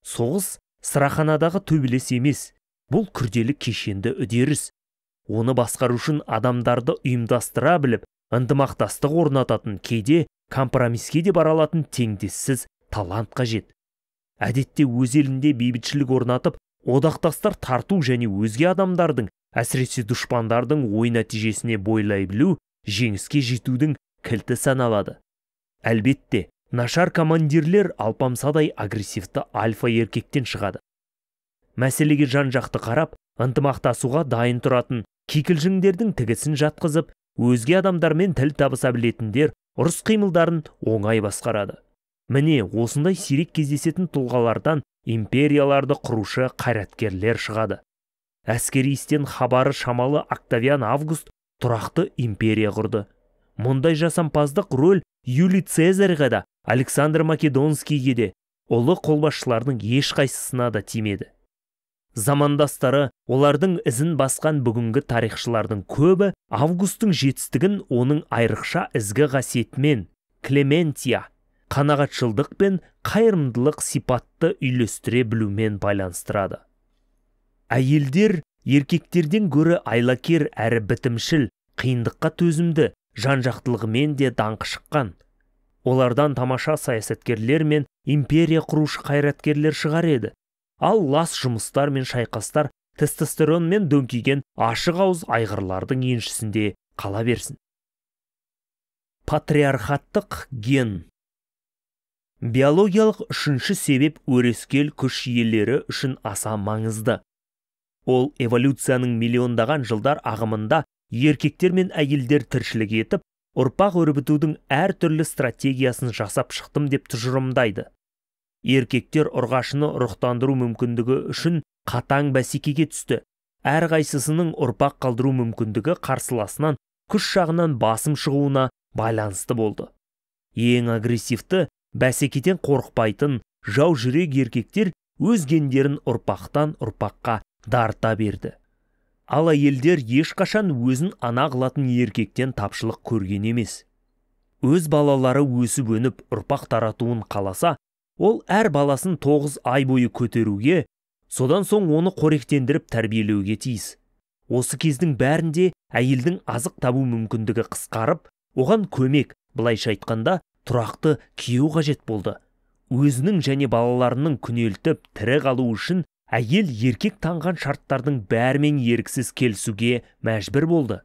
Соғыс сыраханадағы төбелес емес, бұл күрделі кешенді үдеріс. Оны басқару үшін адамдарды ұйымдастыра біліп, ынтымақтастық орнататын, кейде компромиске де бара алатын теңдессіз талант қажет. Әдетте өз елінде бейбітшілік орнатып, одақтастар тарту және өзге адамдардың, әсіресе дұшпандардың ой нәтижесіне бойлай білу жеңіске жетудің кілті саналады. Әлбетте, нашар командирлер алпамсадай агрессивті альфа еркектен шығады. Мәселеге жан-жақты қарап, ынтымақтасуға дайын тұратын, кикілжіңдердің тігісін жатқызып, өзге адамдармен тіл табыса білетіндер ұрыс қимылдарын оңай басқарады. Міне, осындай сирек кездесетін тұлғалардан империяларды құрушы қайраткерлер шығады. Әскери істен хабары шамалы Октавиан Август тұрақты империя құрды. Мұндай жасампаздық рөл Юлий Цезарьға да, Александр Македонскийге де, ұлы қолбасшылардың ешқайсысына да тимеді. Замандастары, олардың ізін басқан бүгінгі тарихшылардың көбі Августтың жетістігін оның айрықша ізгі қасиетімен, клементия, қанағатшылдық пен қайырымдылық сипатты үйлестіре білумен байланыстырады. Әйелдер еркектерден гөрі айлакер әрі бітімшіл, қиындыққа төзімді, жан-жақтылығымен де даңқы шыққан. Олардан тамаша саясаткерлер мен империя құрушы қайраткерлер шығар еді. Ал лас жұмыстар мен шайқастар тестостеронмен дөңкиген ашық ауыз айғырлардың еншісінде қала берсін. Патриархаттық ген. Биологиялық үшінші себеп өрескел күш иелері үшін аса маңызды. Ол эволюцияның миллиондаған жылдар ағымында еркектер мен әйелдер тіршілік етіп, ұрпақ өрбітудің әртүрлі стратегиясын жасап шықтым деп тұжырымдайды. Еркектер ұрғашыны ұрықтандыру мүмкіндігі үшін қатаң бәсекеге түсті. Әрқайсысының ұрпақ қалдыру мүмкіндігі қарсыласынан күш жағынан басым шығуына байланысты болды. Ең агрессивті, бәсекеден қорықпайтын жау жүрек еркектер өз гендерін ұрпақтан ұрпаққа дарыта берді. Ал әйелдер ешқашан өзін ана қылатын еркектен тапшылық көрген емес. Өз балалары өсіп өніп ұрпақ таратуын қаласа, ол әр баласын 9 ай бойы көтеруге, содан соң оны қоректендіріп тәрбиелеуге тиіс. Осы кездің бәрінде әйелдің азық табу мүмкіндігі қысқарып, оған көмек, былайша айтқанда, тұрақты күйеу қажет болды. Өзінің және балаларының күнелтіп тірі қалу үшін әйел еркек таңған шарттардың бәрімен еріксіз келісуге мәжбүр болды.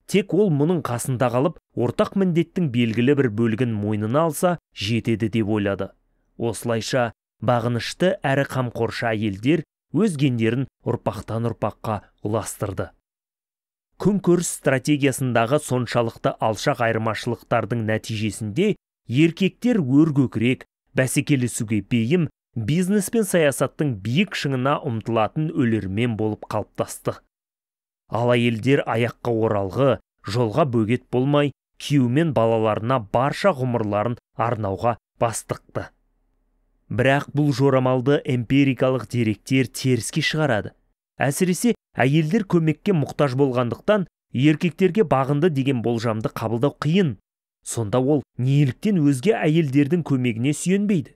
Тек ол мұның қасында қалып, ортақ міндеттің белгілі бір бөлігін мойнына алса, жетеді деп ойлады. Осылайша, бағынышты әрі қамқоршы әйелдер өз гендерін ұрпақтан ұрпаққа ұластырды. Күнкөріс стратегиясындағы соншалықты алшақ айырмашылықтардың нәтижесінде еркектер өркөкірек, бәсекелесуге бейім, бизнес пен саясаттың биік шыңына ұмтылатын өлермен болып қалыптасты. Ал әйелдер аяққа оралғы, жолға бөгет болмай, күйеумен балаларына барша ғұмырларын арнауға бастықты. Бірақ бұл жорамалды эмпирикалық деректер теріске шығарады. Әсіресе әйелдер көмекке мұқтаж болғандықтан еркектерге бағынды деген болжамды қабылдау қиын. Сонда ол неліктен өзге әйелдердің көмегіне сүйенбейді?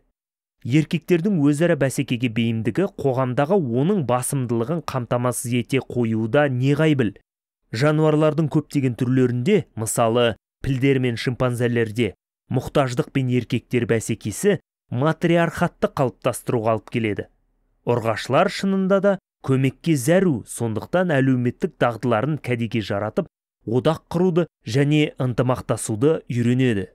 Еркектердің өзара бәсекеге бейімдігі қоғамдағы оның басымдылығын қамтамасыз ете қоюда неғайбіл. Жануарлардың көптеген түрлерінде, мысалы, пілдер мен шимпанзелерде, мұқтаждық пен еркектер бәсекесі матриархатты қалыптастыруға алып келеді. Ұрғашылар шынында да көмекке зәру, сондықтан әлеуметтік дағдыларын кәдеге жаратып, одақ құруды және ынтымақтасуды үйренеді.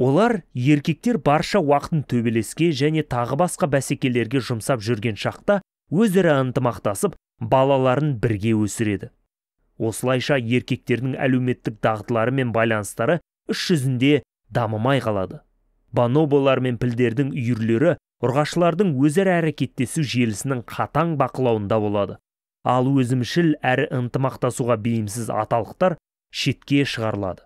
Олар еркектер барша уақытын төбелеске және тағы басқа бәсекелерге жұмсап жүрген шақта өзара ынтымақтасып, балаларын бірге өсіреді. Осылайша еркектердің әлеуметтік дағдылары мен байланыстары іс жүзінде дамымай қалады. Боноболар мен пілдердің үйірлері ұрғашылардың өзара әрекеттесу желісінің қатаң бақылауында болады. Ал өзімшіл әрі ынтымақтасуға бейімсіз аталықтар шетке шығарылады.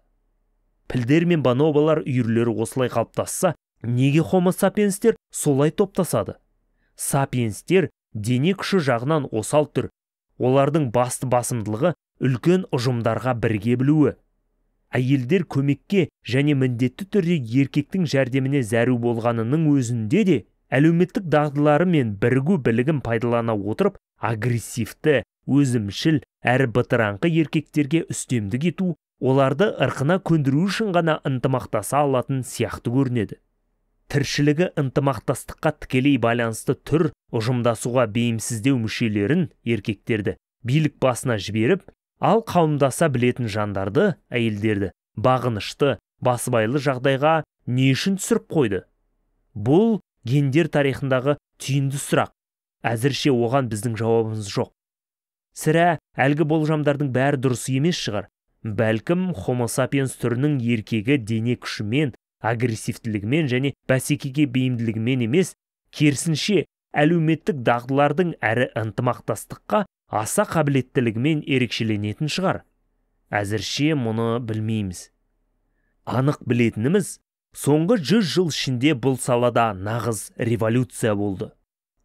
Пілдер мен боноболар үйірлері осылай қалыптасса, неге хомо сапиенстер солай топтасады? Сапиенстер дене күші жағынан осал түр. Олардың басты басымдылығы үлкен ұжымдарға бірге білуі. Әйелдер көмекке және міндетті түрде еркектің жәрдеміне зәру болғанының өзінде де әлеуметтік дағдылары мен бірігу білігін пайдалана отырып, агрессивті, өзімшіл әрі бытыраңқы еркектерге үстемдік ету, оларды ырқына көндіру үшін ғана ынтымақтаса алатын сияқты көрінеді. Тіршілігі ынтымақтастыққа тікелей байланысты түр ұжымдасуға бейімсіздеу мүшелерін, еркектерді, билік басына жіберіп, ал қауымдаса білетін жандарды, әйелдерді, бағынышты, басыбайлы жағдайға не үшін түсіріп қойды? Бұл гендер тарихындағы түйінді сұрақ. Әзірше оған біздің жауабымыз жоқ. Сірә, әлгі болжамдардың бәрі дұрыс емес шығар. Бәлкім, Homo sapiens түрінің еркегі дене күшімен, агрессивтілігімен және бәсекеге бейімділігімен емес, керісінше әлеуметтік дағдылардың әрі ынтымақтастыққа аса қабілеттілігімен ерекшеленетін шығар. Әзірше мұны білмейміз. Анық білетініміз, соңғы 100 жыл ішінде бұл салада нағыз революция болды.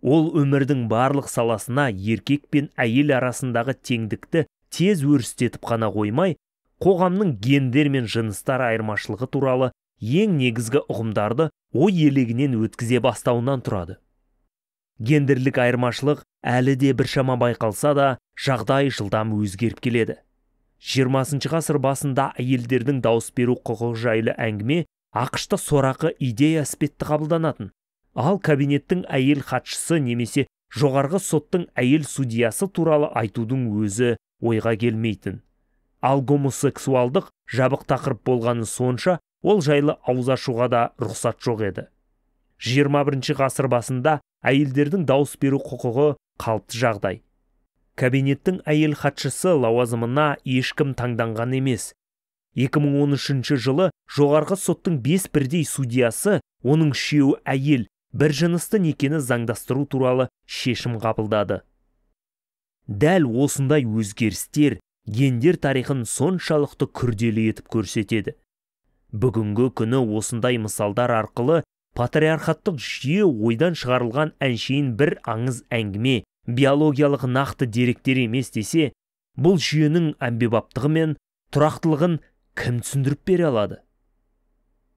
Ол өмірдің барлық саласына еркек пен әйел арасындағы теңдікті тез өрістетіп қана қоймай, қоғамның гендер мен жыныстар айырмашылығы туралы ең негізгі ұғымдарды ой елегінен өткізе бастауынан тұрады. Гендерлік айырмашылық әлі де біршама байқалса да, жағдай жылдам өзгеріп келеді. 20 ғасыр басында әйелдердің дауыс беру құқығы жайлы әңгіме АҚШ-та сорақы идея іспетті қабылданатын. Ал кабинеттің әйел хатшысы немесе жоғарғы соттың әйел судьясы туралы айтудың өзі ойға келмейтін. Ал гомосексуалдық жабық тақырып болғаны сонша, ол жайлы ауыз ашуға да рұқсат жоқ еді. 21 ғасыр басында әйелдердің дауыс беру құқығы қалыпты жағдай. Кабинеттің әйел хатшысы лауазымына ешкім таңданған емес. 2013 жылы жоғарғы соттың 5 бірдей судьясы, оның 3-еуі әйел, бір жынысты некені заңдастыру туралы шешім қабылдады. Дәл осындай өзгерістер гендер тарихын соншалықты күрделі етіп көрсетеді. Бүгінгі күні осындай мысалдар арқылы патриархаттық жүйе ойдан шығарылған әншейін бір аңыз әңгіме, биологиялық нақты деректер емес десе, бұл жүйенің әмбебаптығы мен тұрақтылығын кім түсіндіріп бере алады?